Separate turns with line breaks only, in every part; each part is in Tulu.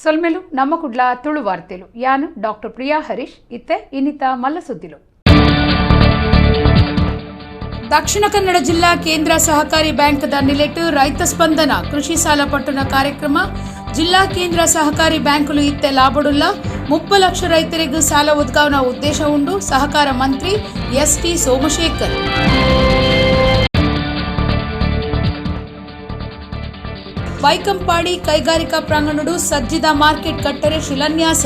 ಸೊಲ್ಮೆಲು ನಮ್ಮ ಕುಡ್ಲ ತುಳು ವಾರ್ತೆಲು. ಯಾನು ಡಾಕ್ಟರ್ ಪ್ರಿಯಾ ಹರೀಶ್. ಇತ್ತೆ ಇನ್ನಿತ ಮಲ್ಲ ಸುದ್ದಿಲು. ದಕ್ಷಿಣ ಕನ್ನಡ ಜಿಲ್ಲಾ ಕೇಂದ್ರ ಸಹಕಾರಿ ಬ್ಯಾಂಕ್ದ ನಿಲೆಟ್ ರೈತ ಸ್ಪಂದನ ಕೃಷಿ ಸಾಲ ಪಟ್ಟುನ ಕಾರ್ಯಕ್ರಮ. ಜಿಲ್ಲಾ ಕೇಂದ್ರ ಸಹಕಾರಿ ಬ್ಯಾಂಕುಲು ಇತ್ತೆ ಲಾಭಡುಲ್ಲ. 30 ಲಕ್ಷ ರೈತರಿಗೆ ಸಾಲ ಒದಗಾವನ ಉದ್ದೇಶ ಉಂಡು. ಸಹಕಾರ ಮಂತ್ರಿ ಎಸ್ಟಿ ಸೋಮಶೇಖರ್. ಬೈಕಂಪಾಡಿ ಕೈಗಾರಿಕಾ ಪ್ರಾಂಗಣಡು ಸಜ್ಜಿದ ಮಾರ್ಕೆಟ್ ಕಟ್ಟರೆ ಶಿಲಾನ್ಯಾಸ.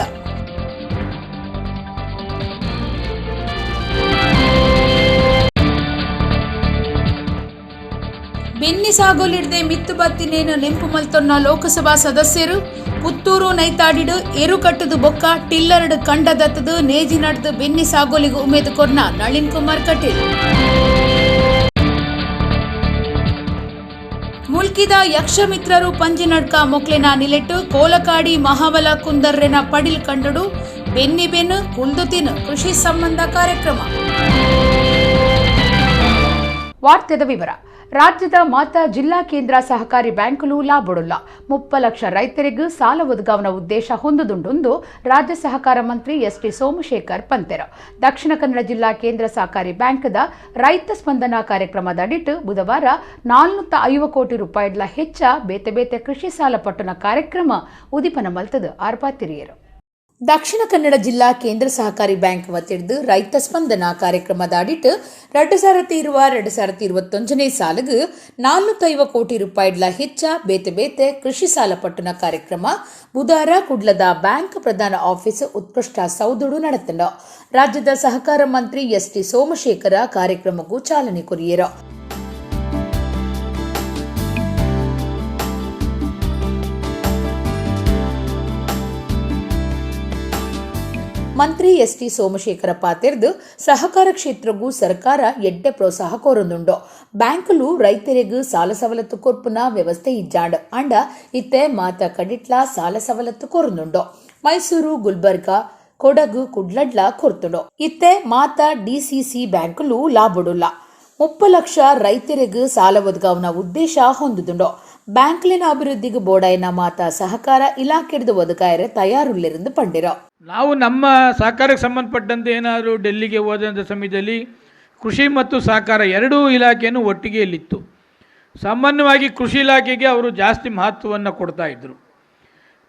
ಬೆನ್ನಿ ಸಾಗೋಲಿಡದೆ ಮಿತ್ತು ಬತ್ತಿನೇನು ನೆಂಪು ಮಲ್ತೊನ್ನ ಲೋಕಸಭಾ ಸದಸ್ಯರು. ಪುತ್ತೂರು ನೈತಾಡಿಡು ಎರು ಕಟ್ಟದು ಬೊಕ್ಕ ಟಿಲ್ಲರಡು ಕಂಡದತ್ತದು ನೇಜಿ ನಡೆದು ಬೆನ್ನಿ ಸಾಗೋಲಿಗೆ ಉಮೇದು ಕೊರ್ನ ನಳಿನ್ ಕುಮಾರ್ ಕಟೀಲ್. ಮುಲ್ಕಿದ ಯಕ್ಷಮಿತ್ರರು ಪಂಜಿನಡ್ಕ ಮೊಕ್ಲೆನ ನಿಲೆಟ್ಟು ಕೋಲಕಾಡಿ ಮಹಾಬಲ ಕುಂದರ್ರೆನ ಪಡಿಲ್ ಕಂಡಡು ಬೆನ್ನಿ ಬೆನ್ನು ಕುಲ್ದು ತಿನ್ನು ಕೃಷಿ ಸಂಬಂಧ ಕಾರ್ಯಕ್ರಮ. ವಾರ್ತೆದ ವಿವರ. ರಾಜ್ಯದ ಮಾತಾ ಜಿಲ್ಲಾ ಕೇಂದ್ರ ಸಹಕಾರಿ ಬ್ಯಾಂಕುಲು ಲಾಭಡುಲ್ಲ. 30 ಲಕ್ಷ ರೈತರಿಗೂ ಸಾಲ ಒದಗಾವನ ಉದ್ದೇಶ ಹೊಂದುದುಂಡು ರಾಜ್ಯ ಸಹಕಾರ ಮಂತ್ರಿ ಎಸ್ ಟಿ ಸೋಮಶೇಖರ್ ಪಂತೆರ. ದಕ್ಷಿಣ ಕನ್ನಡ ಜಿಲ್ಲಾ ಕೇಂದ್ರ ಸಹಕಾರಿ ಬ್ಯಾಂಕ್ದ ರೈತ ಸ್ಪಂದನ ಕಾರ್ಯಕ್ರಮದಡಿಟ್ಟು ಬುಧವಾರ 450 ಕೋಟಿ ರೂಪಾಯಿಗಳ ಹೆಚ್ಚ ಬೇತೆ ಬೇತೆ ಕೃಷಿ ಸಾಲ ಪಟ್ಟಣ ಕಾರ್ಯಕ್ರಮ ಉದಿಪನ ಮಲ್ತದು ಆರ್ಪಾತಿರಿಯರು. ದಕ್ಷಿಣ ಕನ್ನಡ ಜಿಲ್ಲಾ ಕೇಂದ್ರ ಸಹಕಾರಿ ಬ್ಯಾಂಕ್ ವತಿಡ್ದು ರೈತ ಸ್ಪಂದನ ಕಾರ್ಯಕ್ರಮದ ಅಡಿಟ್ಟು 2020-2021ನೇ ಸಾಲಿಗೆ 450 ಕೋಟಿ ರೂಪಾಯಿಗಳ ಹೆಚ್ಚ ಬೇತೆ ಬೇತೆ ಕೃಷಿ ಸಾಲ ಪಟ್ಟಣ ಕಾರ್ಯಕ್ರಮ ಬುಧವಾರ ಕುಡ್ಲದ ಬ್ಯಾಂಕ್ ಪ್ರಧಾನ ಆಫೀಸ್ ಉತ್ಕೃಷ್ಟ ಸೌದುಡು ನಡೆತಂಡ. ರಾಜ್ಯದ ಸಹಕಾರ ಮಂತ್ರಿ ಎಸ್ ಟಿ ಸೋಮಶೇಖರ ಕಾರ್ಯಕ್ರಮಕ್ಕೂ ಚಾಲನೆ ಕೊರಿಯರು. ಮಂತ್ರಿ ಎಸ್ ಟಿ ಸೋಮಶೇಖರ ಪಾತೆರ್ದು ಸಹಕಾರ ಕ್ಷೇತ್ರಗೂ ಸರ್ಕಾರ ಎಡ್ಡೆ ಪ್ರೋತ್ಸಾಹ ಕೋರೊಂದುಂಡು. ಬ್ಯಾಂಕುಲು ರೈತರಿಗೂ ಸಾಲ ಸವಲತ್ತು ಕೊರ್ಪುನ ವ್ಯವಸ್ಥೆ ಇಜ್ಜಾಂಡ್ ಅಂಡ ಇತ್ತೆ ಮಾತ ಕಡಿಟ್ಲ ಸಾಲ ಸವಲತ್ತು ಕೋರೊಂದುಂಡು. ಮೈಸೂರು, ಗುಲ್ಬರ್ಗ, ಕೊಡಗು, ಕುಡ್ಲಡ್ಲ ಕೊರ್ತುಂಡು. ಇತ್ತೆ ಮಾತ ಡಿಸಿಸಿ ಬ್ಯಾಂಕುಲು ಲಾಭಡುಲ್ಲ. 30 ಲಕ್ಷ ರೈತರಿಗೂ ಸಾಲ ಒದಗಾವನ ಉದ್ದೇಶ ಹೊಂದುದುಂಡು. ಬ್ಯಾಂಕ್ಲಿನ ಅಭಿವೃದ್ಧಿಗೆ ಬೋಡಾಯಿನ ಮಾತ ಸಹಕಾರ ಇಲಾಖೆಡ್ದು ಒದಗಾಯರೆ ತಯಾರುಳ್ಳಿருந்து ಪಂಡಿರು.
ನಾವು ನಮ್ಮ ಸಹಕಾರಕ್ಕೆ ಸಂಬಂಧಪಟ್ಟಂತೆ ಏನಾದರೂ ಡೆಲ್ಲಿಗೆ ಹೋದಂಥ ಸಮಯದಲ್ಲಿ ಕೃಷಿ ಮತ್ತು ಸಹಕಾರ ಎರಡೂ ಇಲಾಖೆಯೂ ಒಟ್ಟಿಗೆಯಲ್ಲಿತ್ತು. ಸಾಮಾನ್ಯವಾಗಿ ಕೃಷಿ ಇಲಾಖೆಗೆ ಅವರು ಜಾಸ್ತಿ ಮಹತ್ವವನ್ನು ಕೊಡ್ತಾಯಿದ್ರು.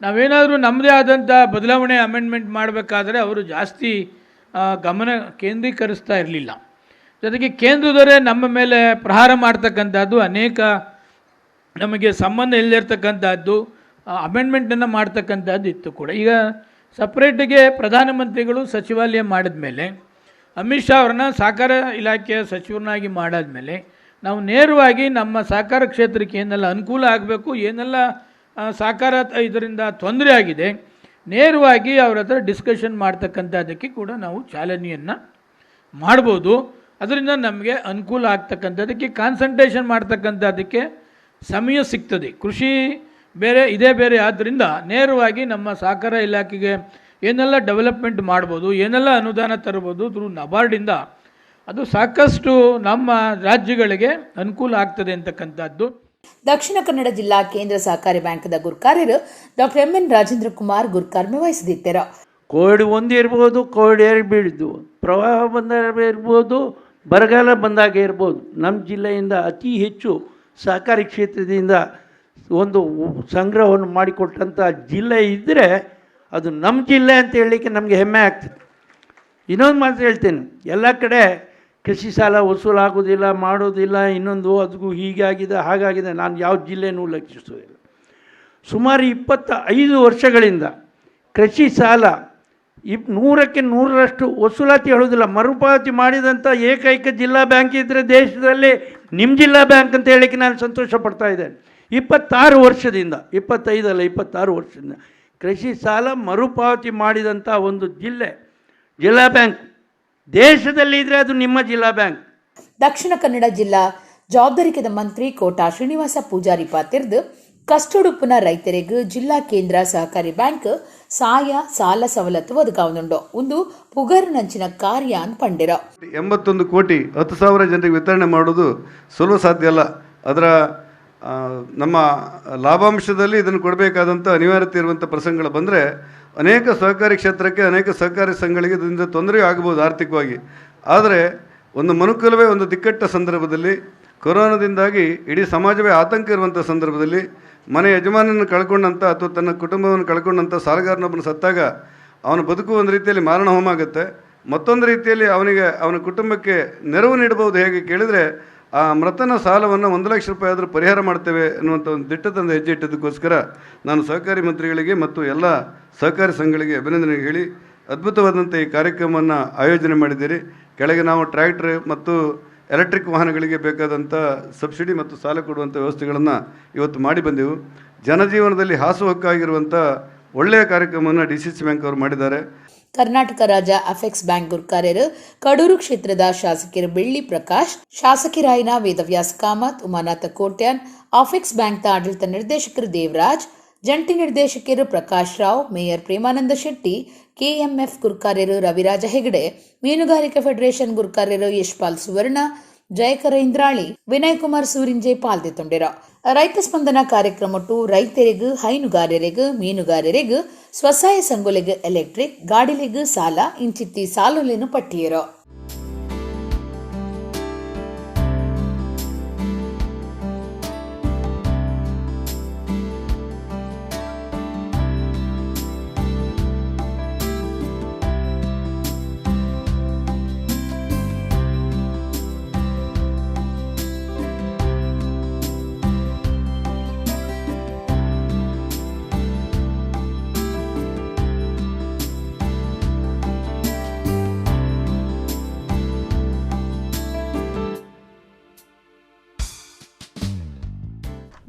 ನಾವೇನಾದರೂ ನಮ್ಮದೇ ಆದಂಥ ಬದಲಾವಣೆ ಅಮೆಂಡ್ಮೆಂಟ್ ಮಾಡಬೇಕಾದ್ರೆ ಅವರು ಜಾಸ್ತಿ ಗಮನ ಕೇಂದ್ರೀಕರಿಸ್ತಾ ಇರಲಿಲ್ಲ. ಜೊತೆಗೆ ಕೇಂದ್ರದವರೇ ನಮ್ಮ ಮೇಲೆ ಪ್ರಹಾರ ಮಾಡ್ತಕ್ಕಂಥದ್ದು, ಅನೇಕ ನಮಗೆ ಸಂಬಂಧ ಇಲ್ಲದಿರ್ತಕ್ಕಂಥದ್ದು ಅಮೆಂಡ್ಮೆಂಟನ್ನು ಮಾಡ್ತಕ್ಕಂಥದ್ದು ಇತ್ತು ಕೂಡ. ಈಗ ಸಪ್ರೇಟಿಗೆ ಪ್ರಧಾನಮಂತ್ರಿಗಳು ಸಚಿವಾಲಯ ಮಾಡಿದ ಮೇಲೆ, ಅಮಿತ್ ಶಾ ಅವ್ರನ್ನ ಸಹಕಾರ ಇಲಾಖೆಯ ಸಚಿವರನ್ನಾಗಿ ಮಾಡಾದಮೇಲೆ ನಾವು ನೇರವಾಗಿ ನಮ್ಮ ಸಹಕಾರ ಕ್ಷೇತ್ರಕ್ಕೆ ಏನೆಲ್ಲ ಅನುಕೂಲ ಆಗಬೇಕು, ಏನೆಲ್ಲ ಸಹಕಾರ ಇದರಿಂದ ತೊಂದರೆ ಆಗಿದೆ, ನೇರವಾಗಿ ಅವ್ರ ಹತ್ರ ಡಿಸ್ಕಷನ್ ಮಾಡ್ತಕ್ಕಂಥದ್ದಕ್ಕೆ ಕೂಡ ನಾವು ಚಾಲನೆಯನ್ನು ಮಾಡ್ಬೋದು. ಅದರಿಂದ ನಮಗೆ ಅನುಕೂಲ ಆಗ್ತಕ್ಕಂಥದ್ದಕ್ಕೆ, ಕಾನ್ಸಂಟ್ರೇಷನ್ ಮಾಡ್ತಕ್ಕಂಥದ್ದಕ್ಕೆ ಸಮಯ ಸಿಗ್ತದೆ. ಕೃಷಿ ಬೇರೆ ಇದೇ ಬೇರೆ, ಆದ್ದರಿಂದ ನೇರವಾಗಿ ನಮ್ಮ ಸಹಕಾರ ಇಲಾಖೆಗೆ ಏನೆಲ್ಲ ಡೆವಲಪ್ಮೆಂಟ್ ಮಾಡ್ಬೋದು, ಏನೆಲ್ಲ ಅನುದಾನ ತರ್ಬೋದು ಥ್ರೂ ನಬಾರ್ಡಿಂದ, ಅದು ಸಾಕಷ್ಟು ನಮ್ಮ ರಾಜ್ಯಗಳಿಗೆ ಅನುಕೂಲ ಆಗ್ತದೆ ಅಂತಕ್ಕಂಥದ್ದು.
ದಕ್ಷಿಣ ಕನ್ನಡ ಜಿಲ್ಲಾ ಕೇಂದ್ರ ಸಹಕಾರಿ ಬ್ಯಾಂಕ್ದ ಗುರ್ಕಾರ್ಯರು doctor M N Rajendra Kumar ಗುರ್ಕಾರ್ಮೆ ವಹಿಸಿದ್ದರು.
Covid 1 ಇರ್ಬೋದು, ಕೋವಿಡ್ 2 ಬೀಳಿದ್ದು, ಪ್ರವಾಹ ಬಂದಾಗ ಇರ್ಬೋದು, ಬರಗಾಲ ಬಂದಾಗ ಇರ್ಬೋದು, ನಮ್ಮ ಜಿಲ್ಲೆಯಿಂದ ಅತಿ ಹೆಚ್ಚು ಸಹಕಾರಿ ಕ್ಷೇತ್ರದಿಂದ ಒಂದು ಸಂಗ್ರಹವನ್ನು ಮಾಡಿಕೊಟ್ಟಂಥ ಜಿಲ್ಲೆ ಇದ್ದರೆ ಅದು ನಮ್ಮ ಜಿಲ್ಲೆ ಅಂತ ಹೇಳಲಿಕ್ಕೆ ನಮಗೆ ಹೆಮ್ಮೆ ಆಗ್ತದೆ. ಇನ್ನೊಂದು ಮಾತು ಹೇಳ್ತೇನೆ, ಎಲ್ಲ ಕಡೆ ಕೃಷಿ ಸಾಲ ವಸೂಲಾಗೋದಿಲ್ಲ, ಮಾಡೋದಿಲ್ಲ, ಇನ್ನೊಂದು ಅದಕ್ಕೂ ಹೀಗಾಗಿದೆ ಹಾಗಾಗಿದೆ, ನಾನು ಯಾವ ಜಿಲ್ಲೆನೂ ಲಕ್ಷಿಸೋದಿಲ್ಲ. ಸುಮಾರು 25 ವರ್ಷಗಳಿಂದ ಕೃಷಿ ಸಾಲ 100ಕ್ಕೆ 100ರಷ್ಟು ವಸೂಲಾತಿ ಹೇಳೋದಿಲ್ಲ, ಮರುಪಾವತಿ ಮಾಡಿದಂಥ ಏಕೈಕ ಜಿಲ್ಲಾ ಬ್ಯಾಂಕ್ ಇದ್ದರೆ ದೇಶದಲ್ಲಿ ನಿಮ್ಮ ಜಿಲ್ಲಾ ಬ್ಯಾಂಕ್ ಅಂತ ಹೇಳಲಿಕ್ಕೆ ನಾನು ಸಂತೋಷ ಪಡ್ತಾ ಇದ್ದೇನೆ. 26 ವರ್ಷದಿಂದ, 25 ಅಲ್ಲ 26 ವರ್ಷದಿಂದ ಕೃಷಿ ಸಾಲ ಮರುಪಾವತಿ ಮಾಡಿದಂಥ ಒಂದು ಜಿಲ್ಲೆ ಜಿಲ್ಲಾ ಬ್ಯಾಂಕ್ ದೇಶದಲ್ಲಿ ಇದ್ದರೆ ಅದು ನಿಮ್ಮ ಜಿಲ್ಲಾ ಬ್ಯಾಂಕ್.
ದಕ್ಷಿಣ ಕನ್ನಡ ಜಿಲ್ಲಾ ಜವಾಬ್ದಾರಿಕೆದ ಮಂತ್ರಿ ಕೋಟಾ ಶ್ರೀನಿವಾಸ ಪೂಜಾರಿ ಪಾತಿರ್ದು ಕಷ್ಟೊಡುಪ್ಪುನ ರೈತರಿಗೆ ಜಿಲ್ಲಾ ಕೇಂದ್ರ ಸಹಕಾರಿ ಬ್ಯಾಂಕ್ ಸಾಯ ಸಾಲ ಸವಲತ್ತು ಒದಗಾವನುಂಡು. ಒಂದು ಪುಗರ್ನಂಚಿನ ಕಾರ್ಯ ಅಂತ ಪಂಡಿರ.
81 ಕೋಟಿ 10,000 ಜನರಿಗೆ ವಿತರಣೆ ಮಾಡೋದು ಸುಲಭ ಸಾಧ್ಯ ಅಲ್ಲ. ಅದರ ನಮ್ಮ ಲಾಭಾಂಶದಲ್ಲಿ ಇದನ್ನು ಕೊಡಬೇಕಾದಂಥ ಅನಿವಾರ್ಯತೆ ಇರುವಂಥ ಪ್ರಸಂಗಗಳು ಬಂದರೆ ಅನೇಕ ಸಹಕಾರಿ ಕ್ಷೇತ್ರಕ್ಕೆ, ಅನೇಕ ಸಹಕಾರಿ ಸಂಘಗಳಿಗೆ ಇದರಿಂದ ತೊಂದರೆಯೂ ಆಗ್ಬೋದು ಆರ್ಥಿಕವಾಗಿ. ಆದರೆ ಒಂದು ಮನುಕುಲವೇ ಒಂದು ದಿಕ್ಕಟ್ಟ ಸಂದರ್ಭದಲ್ಲಿ, ಕೊರೋನಾದಿಂದಾಗಿ ಇಡೀ ಸಮಾಜವೇ ಆತಂಕ ಇರುವಂಥ ಸಂದರ್ಭದಲ್ಲಿ, ಮನೆ ಯಜಮಾನನನ್ನು ಕಳ್ಕೊಂಡಂಥ ಅಥವಾ ತನ್ನ ಕುಟುಂಬವನ್ನು ಕಳ್ಕೊಂಡಂಥ ಸಾಲಗಾರನೊಬ್ಬನು ಸತ್ತಾಗ ಅವನ ಬದುಕು ಒಂದು ರೀತಿಯಲ್ಲಿ ಮಾರಣ ಹೋಮ ಆಗುತ್ತೆ. ಮತ್ತೊಂದು ರೀತಿಯಲ್ಲಿ ಅವನಿಗೆ ಅವನ ಕುಟುಂಬಕ್ಕೆ ನೆರವು ನೀಡಬಹುದು ಹೇಗೆ ಕೇಳಿದರೆ, ಆ ಮೃತನ ಸಾಲವನ್ನು 1 ಲಕ್ಷ ರೂಪಾಯಿ ಆದರೂ ಪರಿಹಾರ ಮಾಡ್ತೇವೆ ಅನ್ನುವಂಥ ಒಂದು ದಿಟ್ಟತನದ ಹೆಜ್ಜೆ ಇಟ್ಟಿದ್ದಕ್ಕೋಸ್ಕರ ನಾನು ಸಹಕಾರಿ ಮಂತ್ರಿಗಳಿಗೆ ಮತ್ತು ಎಲ್ಲ ಸಹಕಾರಿ ಸಂಘಗಳಿಗೆ ಅಭಿನಂದನೆ ಹೇಳಿ, ಅದ್ಭುತವಾದಂಥ ಈ ಕಾರ್ಯಕ್ರಮವನ್ನು ಆಯೋಜನೆ ಮಾಡಿದ್ದೀರಿ. ಕೆಳಗೆ ನಾವು ಟ್ರ್ಯಾಕ್ಟ್ರ್ ಮತ್ತು ಎಲೆಕ್ಟ್ರಿಕ್ ವಾಹನಗಳಿಗೆ ಬೇಕಾದಂಥ ಸಬ್ಸಿಡಿ ಮತ್ತು ಸಾಲ ಕೊಡುವಂಥ ವ್ಯವಸ್ಥೆಗಳನ್ನು ಇವತ್ತು ಮಾಡಿ ಬಂದೆವು. ಜನಜೀವನದಲ್ಲಿ ಹಾಸುಹೊಕ್ಕಾಗಿರುವಂಥ ಒಳ್ಳೆಯ ಕಾರ್ಯಕ್ರಮವನ್ನು ಡಿ ಸಿ ಸಿ ಬ್ಯಾಂಕ್ ಅವರು ಮಾಡಿದ್ದಾರೆ.
ಕರ್ನಾಟಕ ರಾಜ್ಯ ಅಫೆಕ್ಸ್ ಬ್ಯಾಂಕ್ ಗುರ್ಕಾರ್ಯರು ಕಡೂರು ಕ್ಷೇತ್ರದ ಶಾಸಕರು ಬೆಳ್ಳಿ ಪ್ರಕಾಶ್, ಶಾಸಕಿರಾಯನ ವೇದವ್ಯಾಸ್ ಕಾಮತ್, ಉಮಾನಾಥ ಕೋಟ್ಯಾನ್, ಅಫೆಕ್ಸ್ ಬ್ಯಾಂಕ್ನ ಆಡಳಿತ ನಿರ್ದೇಶಕರು ದೇವರಾಜ್, ಜಂಟಿ ನಿರ್ದೇಶಕರು ಪ್ರಕಾಶ್ ರಾವ್, ಮೇಯರ್ ಪ್ರೇಮಾನಂದ ಶೆಟ್ಟಿ, ಕೆಎಂಎಫ್ ಗುರ್ಕಾರ್ಯರು ರವಿರಾಜ ಹೆಗಡೆ, ಮೀನುಗಾರಿಕಾ ಫೆಡರೇಷನ್ ಗುರ್ಕಾರ್ಯರು ಯಶ್ಪಾಲ್ ಸುವರ್ಣ, ಜಯಕರ ಇಂದ್ರಾಳಿ, ವಿನಯ್ ಕುಮಾರ್ ಸೂರಿಂಜೆ ಪಾಲ್ದೆತೊಂಡಿರ. ರೈತ ಸ್ಪಂದನ ಕಾರ್ಯಕ್ರಮಟ್ಟು ರೈತರಿಗೂ, ಹೈನುಗಾರರಿಗೂ, ಮೀನುಗಾರರಿಗೂ, ಸ್ವಸಹಾಯ ಸಂಘಲೆಗ್ ಎಲೆಕ್ಟ್ರಿಕ್ ಗಾಡಿಲೆಗ್ ಸಾಲ ಇಂಚಿತ್ತಿ ಸಾಲುಲೇನು ಪಟ್ಟಿಯರು.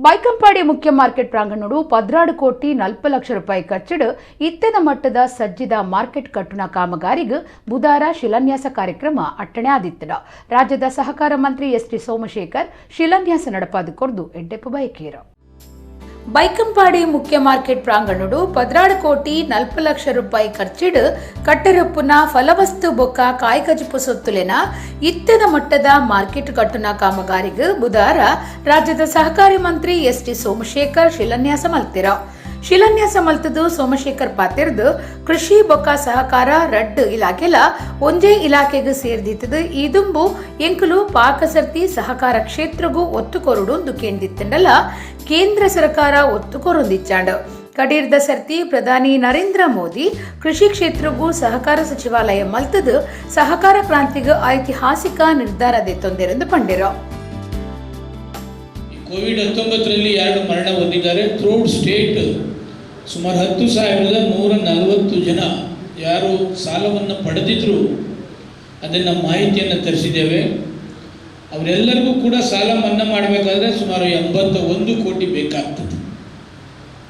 ಬೈಕಂಪಾಡಿ ಮುಖ್ಯ ಮಾರ್ಕೆಟ್ ಪ್ರಾಂಗಣಡು 14 ಕೋಟಿ 40 ಲಕ್ಷ ರೂಪಾಯಿ ಖರ್ಚಿಡು ಇತ್ತೆದ ಮಟ್ಟದ ಸಜ್ಜಿದ ಮಾರ್ಕೆಟ್ ಕಟ್ಟುನ ಕಾಮಗಾರಿಗೆ ಬುಧಾರ ಶಿಲಾನ್ಯಾಸ ಕಾರ್ಯಕ್ರಮ ಅಟ್ಟಣೆ ಆದಿತ್ತಡ. ರಾಜ್ಯದ ಸಹಕಾರ ಮಂತ್ರಿ ಎಸ್ ಟಿ ಸೋಮಶೇಖರ್ ಶಿಲಾನ್ಯಾಸ ನಡಪಾದು ಕೊರ್ದು ಎಡ್ಡೆಪ್ಪು ಬಯಕೇರು.
ಬೈಕಂಪಾಡಿ ಮುಖ್ಯ ಮಾರ್ಕೆಟ್ ಪ್ರಾಂಗಣಡು 14 ಕೋಟಿ 40 ಲಕ್ಷ ರೂಪಾಯಿ ಖರ್ಚಿಡು ಕಟ್ಟರಪ್ಪುನ ಫಲವಸ್ತು ಬೊಕ್ಕ ಕಾಯ್ಕಜಿಪು ಸೊತ್ತುಲೆನ ಇತ್ತೆದ ಮಟ್ಟದ ಮಾರ್ಕೆಟ್ ಕಟ್ಟುನ ಕಾಮಗಾರಿಗೆ ಬುಧವಾರ ರಾಜ್ಯದ ಸಹಕಾರಿ ಮಂತ್ರಿ ಎಸ್ ಟಿ ಸೋಮಶೇಖರ್ ಶಿಲಾನ್ಯಾಸ ಮಲ್ತಿರ. ಶಿಲಾನ್ಯಾಸ ಮಲ್ತದು ಸೋಮಶೇಖರ್ ಪಾತಿರ್ದು ಕೃಷಿ ಬೊಕ್ಕ ಸಹಕಾರ ರಡ್ಡ್ ಇಲಾಖೆಲ ಒಂಜೇ ಇಲಾಖೆಗೆ ಸೇರ್ದಿತ್ತದು ಈದುಂಬು ಎಂಕುಲು ಪಾಕಸರ್ತಿ ಸಹಕಾರ ಕ್ಷೇತ್ರಗೂ ಒತ್ತು ಕೊರಡು ಕೇಂದಿತ್ತಂಡಲ ಕೇಂದ್ರ ಸರ್ಕಾರ ಒತ್ತು ಕೊರೊಂದಿಚ್ಚಾಂಡ್. ಕಡೀರ್ದ ಸರ್ತಿ ಪ್ರಧಾನಿ ನರೇಂದ್ರ ಮೋದಿ ಕೃಷಿ ಕ್ಷೇತ್ರಗೂ ಸಹಕಾರ ಸಚಿವಾಲಯ ಮಲ್ತದು ಸಹಕಾರ ಕ್ರಾಂತಿಗೆ ಐತಿಹಾಸಿಕ ನಿರ್ಧಾರ ದೆತ್ತೊಂದೆರೆಂದು ಪಂಡಿರು.
ಕೋವಿಡ್-19ರಲ್ಲಿ 2 ಮರಣ ಹೊಂದಿದ್ದಾರೆ. ಥ್ರೂಔಟ್ ಸ್ಟೇಟ್ ಸುಮಾರು 10,140 ಜನ ಯಾರು ಸಾಲವನ್ನು ಪಡೆದಿದ್ರು ಅದನ್ನು ಮಾಹಿತಿಯನ್ನು ತರಿಸಿದ್ದೇವೆ. ಅವರೆಲ್ಲರಿಗೂ ಕೂಡ ಸಾಲ ಮನ್ನಾ ಮಾಡಬೇಕಾದ್ರೆ ಸುಮಾರು 81 ಕೋಟಿ ಬೇಕಾಗ್ತದೆ.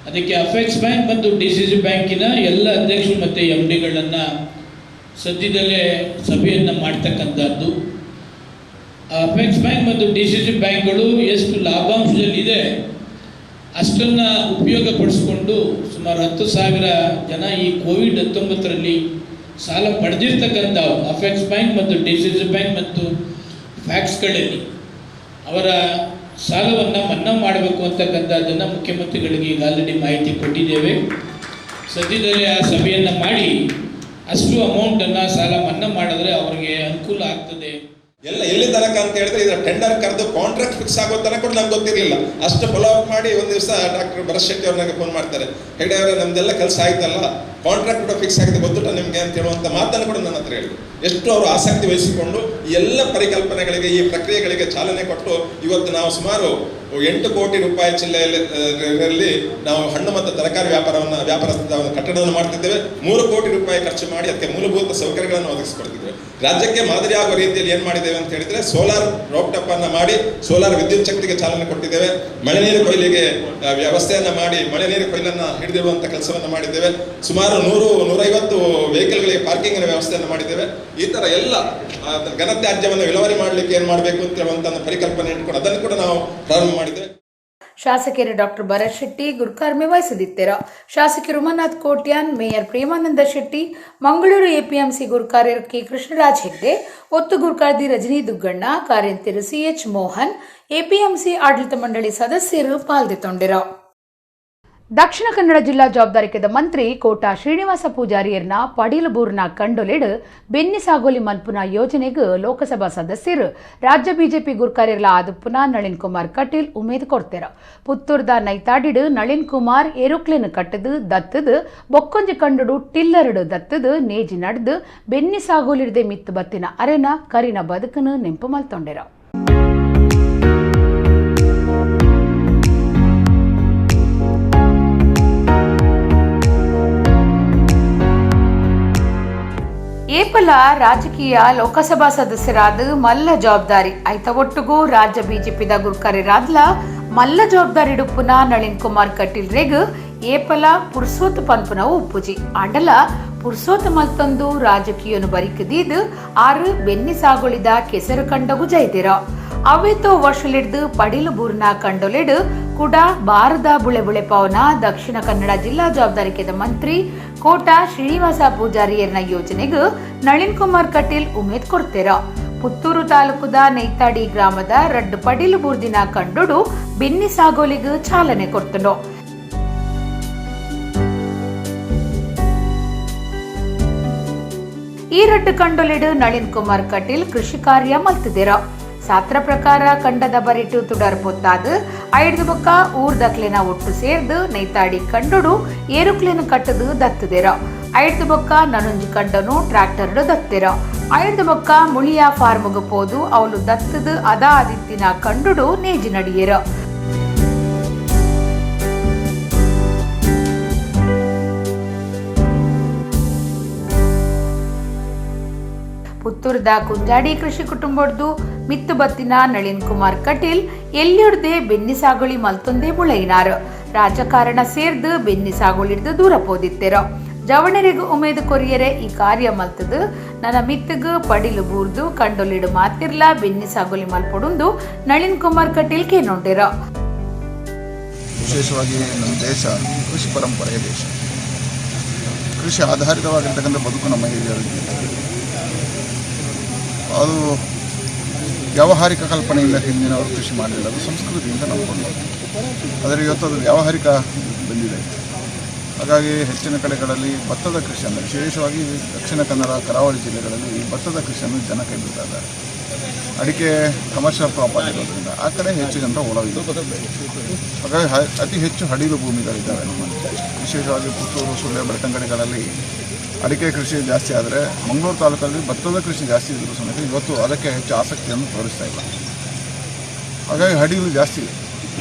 ಅದಕ್ಕೆ ಅಫೆಕ್ಸ್ ಬ್ಯಾಂಕ್ ಮತ್ತು ಡಿ ಸಿ ಸಿ ಬ್ಯಾಂಕಿನ ಎಲ್ಲ ಅಧ್ಯಕ್ಷರು ಮತ್ತು ಎಮ್ ಡಿಗಳನ್ನು ಸದ್ಯದಲ್ಲೇ ಸಭೆಯನ್ನು ಮಾಡ್ತಕ್ಕಂಥದ್ದು. ಅಫೆಕ್ಸ್ ಬ್ಯಾಂಕ್ ಮತ್ತು ಡಿ ಸಿ ಸಿ ಬ್ಯಾಂಕ್ಗಳು ಎಷ್ಟು ಲಾಭಾಂಶದಲ್ಲಿದೆ ಅಷ್ಟನ್ನು ಉಪಯೋಗಪಡಿಸಿಕೊಂಡು ಸುಮಾರು 10,000 ಜನ ಈ ಕೋವಿಡ್-19ರಲ್ಲಿ ಸಾಲ ಪಡೆದಿರ್ತಕ್ಕಂಥ ಅಫೆಕ್ಸ್ ಬ್ಯಾಂಕ್ ಮತ್ತು ಡಿ ಸಿ ಸಿ ಬ್ಯಾಂಕ್ ಮತ್ತು ಫ್ಯಾಕ್ಸ್ಗಳಲ್ಲಿ ಅವರ ಸಾಲವನ್ನು ಮನ್ನಾ ಮಾಡಬೇಕು ಅಂತಕ್ಕಂಥದ್ದನ್ನು ಮುಖ್ಯಮಂತ್ರಿಗಳಿಗೆ ಈಗ ಆಲ್ರೆಡಿ ಮಾಹಿತಿ ಕೊಟ್ಟಿದ್ದೇವೆ. ಸದ್ಯದಲ್ಲೇ ಆ ಸಭೆಯನ್ನು ಮಾಡಿ ಅಷ್ಟು ಅಮೌಂಟನ್ನು ಸಾಲ ಮನ್ನಾ ಮಾಡಿದ್ರೆ ಅವರಿಗೆ ಅನುಕೂಲ ಆಗ್ತದೆ.
ಎಲ್ಲ ಎಲ್ಲಿ ತನಕ ಅಂತ ಹೇಳಿದ್ರೆ ಇದರ ಟೆಂಡರ್ ಕರೆದು ಕಾಂಟ್ರಾಕ್ಟ್ ಫಿಕ್ಸ್ ಆಗೋ ತನಕ ಕೂಡ ನಮ್ಗೆ ಗೊತ್ತಿರಲಿಲ್ಲ. ಅಷ್ಟು ಫಾಲೋ ಅಪ್ ಮಾಡಿ ಒಂದು ದಿವಸ ಡಾಕ್ಟರ್ ಭರತ್ ಶೆಟ್ಟಿ ಅವ್ರು ನನಗೆ ಫೋನ್ ಮಾಡ್ತಾರೆ, ಹೆಗ್ಡೆ ಅವರೇ ನಮ್ದೆಲ್ಲ ಕೆಲಸ ಆಯ್ತಲ್ಲ, ಕಾಂಟ್ರಾಕ್ಟ್ ಕೂಡ ಫಿಕ್ಸ್ ಆಗಿದೆ ಗೊತ್ತುಂಟ ನಿಮಗೆ ಅಂತ ಹೇಳುವಂಥ ಮಾತನ್ನು ಕೂಡ ನನ್ನ ಹತ್ರ ಹೇಳಿದ್ರು. ಎಷ್ಟು ಅವರು ಆಸಕ್ತಿ ವಹಿಸಿಕೊಂಡು ಈ ಎಲ್ಲ ಪರಿಕಲ್ಪನೆಗಳಿಗೆ, ಈ ಪ್ರಕ್ರಿಯೆಗಳಿಗೆ ಚಾಲನೆ ಕೊಟ್ಟು ಇವತ್ತು ನಾವು ಸುಮಾರು 8 ಕೋಟಿ ರೂಪಾಯಿ ಜಿಲ್ಲೆಯಲ್ಲಿ ನಾವು ಹಣ್ಣು ಮತ್ತು ತರಕಾರಿ ವ್ಯಾಪಾರಸ್ಥದ ಒಂದು ಕಟ್ಟಡವನ್ನು ಮಾಡ್ತಿದ್ದೇವೆ. 3 ಕೋಟಿ ರೂಪಾಯಿ ಖರ್ಚು ಮಾಡಿ ಅದಕ್ಕೆ ಮೂಲಭೂತ ಸೌಕರ್ಯಗಳನ್ನು ಒದಗಿಸಿಕೊಡ್ತಿದ್ದೇವೆ. ರಾಜ್ಯಕ್ಕೆ ಮಾದರಿಯಾಗುವ ರೀತಿಯಲ್ಲಿ ಏನು ಮಾಡಿದ್ದೇವೆ ಅಂತ ಹೇಳಿದ್ರೆ ಸೋಲಾರ್ ರೋಪ್ಟಾಪ್ ಅನ್ನು ಮಾಡಿ ಸೋಲಾರ್ ವಿದ್ಯುತ್ ಶಕ್ತಿಗೆ ಚಾಲನೆ ಕೊಟ್ಟಿದ್ದೇವೆ. ಮಳೆ ನೀರು ಕೊಯ್ಲಿಗೆ ವ್ಯವಸ್ಥೆಯನ್ನು ಮಾಡಿ ಮಳೆ ನೀರು ಕೊಯ್ಲನ್ನು ಹಿಡಿದಿಡುವಂಥ ಕೆಲಸವನ್ನು ಮಾಡಿದ್ದೇವೆ. ಸುಮಾರು 100-150 ವೆಹಿಕಲ್ಗಳಿಗೆ ಪಾರ್ಕಿಂಗಿನ ವ್ಯವಸ್ಥೆಯನ್ನು ಮಾಡಿದ್ದೇವೆ. ಈ ಥರ ಎಲ್ಲ ಘನತ್ಯಾಜ್ಯವನ್ನು ವಿಲೇವಾರಿ ಮಾಡಲಿಕ್ಕೆ ಏನು ಮಾಡಬೇಕು ಅಂತ ಹೇಳುವಂಥ ಒಂದು ಪರಿಕಲ್ಪನೆ ಇಟ್ಕೊಂಡು ಅದನ್ನು ಕೂಡ ನಾವು ಪ್ರಾರಂಭ ಮಾಡಿದ್ದೇವೆ.
ಶಾಸಕರು ಡಾಕ್ಟರ್ ಭರತ್ ಶೆಟ್ಟಿ ಗುರ್ಕಾರ್ಮೆ ವಹಿಸದಿತ್ತೆರ. ಶಾಸಕರು ಉಮಾನಾಥ್ ಕೋಟ್ಯಾನ್, ಮೇಯರ್ ಪ್ರೇಮಾನಂದ ಶೆಟ್ಟಿ, ಮಂಗಳೂರು ಎಪಿಎಂಸಿ ಗುರ್ಕಾರ್ಯರು ಕೆ ಕೃಷ್ಣರಾಜ್ ಹೆಗ್ಡೆ, ಒತ್ತು ಗುರ್ಕಾರ್ದಿ ರಜನಿ ದುಗ್ಗಣ್ಣ, ಕಾರ್ಯಂತಿರು ಸಿಎಚ್ ಮೋಹನ್, ಎಪಿಎಂಸಿ ಆಡಳಿತ ಮಂಡಳಿ ಸದಸ್ಯರು ಪಾಲ್ದೆತೊಂಡಿರು.
ದಕ್ಷಿಣ ಕನ್ನಡ ಜಿಲ್ಲಾ ಜವಾಬ್ದಾರಿಕೆದ ಮಂತ್ರಿ ಕೋಟಾ ಶ್ರೀನಿವಾಸ ಪೂಜಾರಿಯರ್ನ ಪಡೀಲಬೂರ್ನ ಕಂಡೊಲೆಡ್ ಬೆನ್ನಿ ಸಾಗೋಲಿ ಮನ್ಪುನ ಯೋಜನೆಗೆ ಲೋಕಸಭಾ ಸದಸ್ಯರು ರಾಜ್ಯ ಬಿಜೆಪಿ ಗುರ್ಕಾರ್ಯರ್ಲ ಆದುಪ್ಪುನ ನಳಿನ್ ಕುಮಾರ್ ಕಟೀಲ್ ಉಮೇದ್ ಕೊಡ್ತೇರ. ಪುತ್ತೂರ್ದ ನೈತಾಡಿಡ್ ನಳಿನ್ ಕುಮಾರ್ ಎರುಕ್ಲೆನ್ ಕಟ್ಟದು ದತ್ತದು ಬೊಕ್ಕೊಂಜಿ ಕಂಡುಡು ಟಿಲ್ಲರ್ಡು ದತ್ತದು ನೇಜಿ ನಡೆದು ಬೆನ್ನಿ ಸಾಗೋಲಿಡ್ದೆ ಮಿತ್ತು ಬತ್ತಿನ ಅರೆನ ಕರಿನ ಬದುಕನ್ನು ನೆಂಪು ಮಲ್ತೊಂಡೆರ.
ಏಪಲ ರಾಜಕೀಯ ಲೋಕಸಭಾ ಸದಸ್ಯರಾದ ಮಲ್ಲ ಜವಾಬ್ದಾರಿ ಐತ ಒಟ್ಟುಗೂ ರಾಜ್ಯ ಬಿಜೆಪಿದ ಗುರ್ಕಾರ್ಯರಾದ್ಲ ಮಲ್ಲ ಜವಾಬ್ದಾರಿ ಡುಪ್ಪುನ ನಳಿನ್ ಕುಮಾರ್ ಕಟೀಲ್ ರೇಗ್ ಏಪಲ ಪುರ್ಸೋತ್ ಪನ್ಪುನವು ಉಪ್ಪುಜಿ. ಆಂಡಲ ಪುರ್ಸೋತ್ ಮಲ್ತೊಂದು ರಾಜಕೀಯನು ಬರಿಕದೀದ್ ಆರು ಬೆನ್ನಿ ಸಾಗುಳಿದ ಕೆಸರು ಕಂಡಗು ಜೈದಿರ. ಅವೇತೋ ವರ್ಷಲಿಡ್ದು ಪಡಿಲು ಬೂರ್ನ ಕಂಡೊಲೆಡು ಕೂಡ ಭಾರತ ಬುಳೆ ಬುಳೆ ಪವನ ದಕ್ಷಿಣ ಕನ್ನಡ ಜಿಲ್ಲಾ ಜವಾಬ್ದಾರಿಕೆದ ಮಂತ್ರಿ ಕೋಟಾ ಶ್ರೀನಿವಾಸ ಪೂಜಾರಿಯರ್ನ ಯೋಜನೆಗೂ ನಳಿನ್ ಕುಮಾರ್ ಕಟೀಲ್ ಉಮೇದ್ ಕೊಡ್ತೇರ. ಪುತ್ತೂರು ತಾಲೂಕುದ ನೈತಾಡಿ ಗ್ರಾಮದ ರಡ್ಡು ಪಡಿಲು ಬೂರ್ದಿನ ಕಂಡೊಡು ಬೆನ್ನಿ ಸಾಗೋಲಿಗೂ ಚಾಲನೆ ಕೊಡ್ತನು. ಈ ರಡ್ಡು ಕಂಡೊಲೆಡು ನಳಿನ್ ಕುಮಾರ್ ಕಟೀಲ್ ಕೃಷಿ ಕಾರ್ಯ ಮಲ್ತಿದಿರ. ಸಾತ್ರ ಪ್ರಕಾರ ಕಂಡದ ಬರಿಟು ತುಡರ್ ಪೊತ್ತಾದು ಐಡ್ದು ಬೊಕ್ಕ ಊರ್ದಕ್ಲೆನ ಒಟ್ಟು ಸೇರ್ದು ನೈತಾಡಿ ಕಂಡೊಡು ಏರುಕ್ಲೆನ ಕಟ್ಟದು ದತ್ತದಿರ. ಐಡ್ದು ಬೊಕ್ಕ ನನೊಂಜಿ ಕಂಡನು ಟ್ರಾಕ್ಟರ್ಡು ದತ್ತಿರ. ಐಡ್ದು ಬೊಕ್ಕ ಮುಳಿಯ ಫಾರ್ಮುಗು ಪೋದು ಅವಳು ದತ್ತದು ಅದಾ ಆದಿತ್ತಿನ ಕಂಡುಡು ನೇಜಿ ನಡಿಯರ. ಪುತ್ತೂರ್ದ ಕುಂಜಾಡಿ ಕೃಷಿ ಕುಟುಂಬಡ್ದು ಮಿತ್ತು ಬತ್ತಿನ ನಳಿನ್ ಕುಮಾರ್ ಕಟೀಲ್ ಎಲ್ಲಿಡ್ದೆ ಬೆನ್ನಿ ಸಾಗುಳಿ ಮಲ್ತೊಂದೇ ಮುಳೈನಾರು. ರಾಜಕಾರಣ ಸೇರ್ದು ಬೆನ್ನಿ ಸಾಗುಳಿಡ್ದು ದೂರ ಪೋದಿತ್ತೆರೋ. ಜವಣರಿಗೂ ಉಮೇದು ಕೊರಿಯರೆ ಈ ಕಾರ್ಯ ಮಲ್ತದು ನನ್ನ ಮಿತ್ತಗು ಪಡಿಲು ಬೂರ್ದು ಕಂಡೊಲಿಡು ಮಾತಿರ್ಲ ಬೆನ್ನಿ ಸಾಗುಲಿ ಮಲ್ಪೊಡುಂದು ನಳಿನ್ ಕುಮಾರ್ ಕಟೀಲ್ ಕೇನೊಂಡಿರೋ.
ವಿಶೇಷವಾಗಿ ನಮ್ಮ ದೇಶ ಕೃಷಿ ಪರಂಪರೆಯ ದೇಶ, ಕೃಷಿ ಆಧಾರಿತವಾಗಿರ್ತಕ್ಕಂಥ ಬದುಕು ನಮ್ಮ ಹಿರಿಯರಿಗೆ. ಅದು ವ್ಯಾವಹಾರಿಕ ಕಲ್ಪನೆಯಿಂದ ಹಿಂದಿನವರು ಕೃಷಿ ಮಾಡಲಿಲ್ಲ, ಅದು ಸಂಸ್ಕೃತಿಯಿಂದ ನಂಬಿಕೊಂಡು. ಆದರೆ ಇವತ್ತು ಅದು ವ್ಯಾವಹಾರಿಕ ಬಂದಿದೆ. ಹಾಗಾಗಿ ಹೆಚ್ಚಿನ ಕಡೆಗಳಲ್ಲಿ ಭತ್ತದ ಕೃಷಿಯನ್ನು, ವಿಶೇಷವಾಗಿ ದಕ್ಷಿಣ ಕನ್ನಡ ಕರಾವಳಿ ಜಿಲ್ಲೆಗಳಲ್ಲಿ ಭತ್ತದ ಕೃಷಿಯನ್ನು ಜನ ಕೈ ಬಿಡ್ತಾ ಇದ್ದಾರೆ. ಅಡಿಕೆ ಕಮರ್ಷಿಯಲ್ ಕ್ರಾಪ್ ಆಗಿರೋದ್ರಿಂದ ಆ ಕಡೆ ಹೆಚ್ಚು ಜನರ ಒಲವಿದೆ. ಹಾಗಾಗಿ ಅತಿ ಹೆಚ್ಚು ಹಡಿಲು ಭೂಮಿಗಳಿದ್ದಾವೆ ನಮ್ಮಲ್ಲಿ. ವಿಶೇಷವಾಗಿ ಪುತ್ತೂರು, ಸುಳ್ಯ, ಬೆಳ್ತಂಗಡಿಗಳಲ್ಲಿ ಅಡಿಕೆ ಕೃಷಿ ಜಾಸ್ತಿ ಆದರೆ ಮಂಗಳೂರು ತಾಲೂಕಲ್ಲಿ ಭತ್ತದ ಕೃಷಿ ಜಾಸ್ತಿ ಇದ್ದರೂ ಸಮೇತ ಇವತ್ತು ಅದಕ್ಕೆ ಹೆಚ್ಚು ಆಸಕ್ತಿಯನ್ನು ತೋರಿಸ್ತಾ ಇಲ್ಲ. ಹಾಗಾಗಿ ಹಡಿಲು ಜಾಸ್ತಿ ಇದೆ.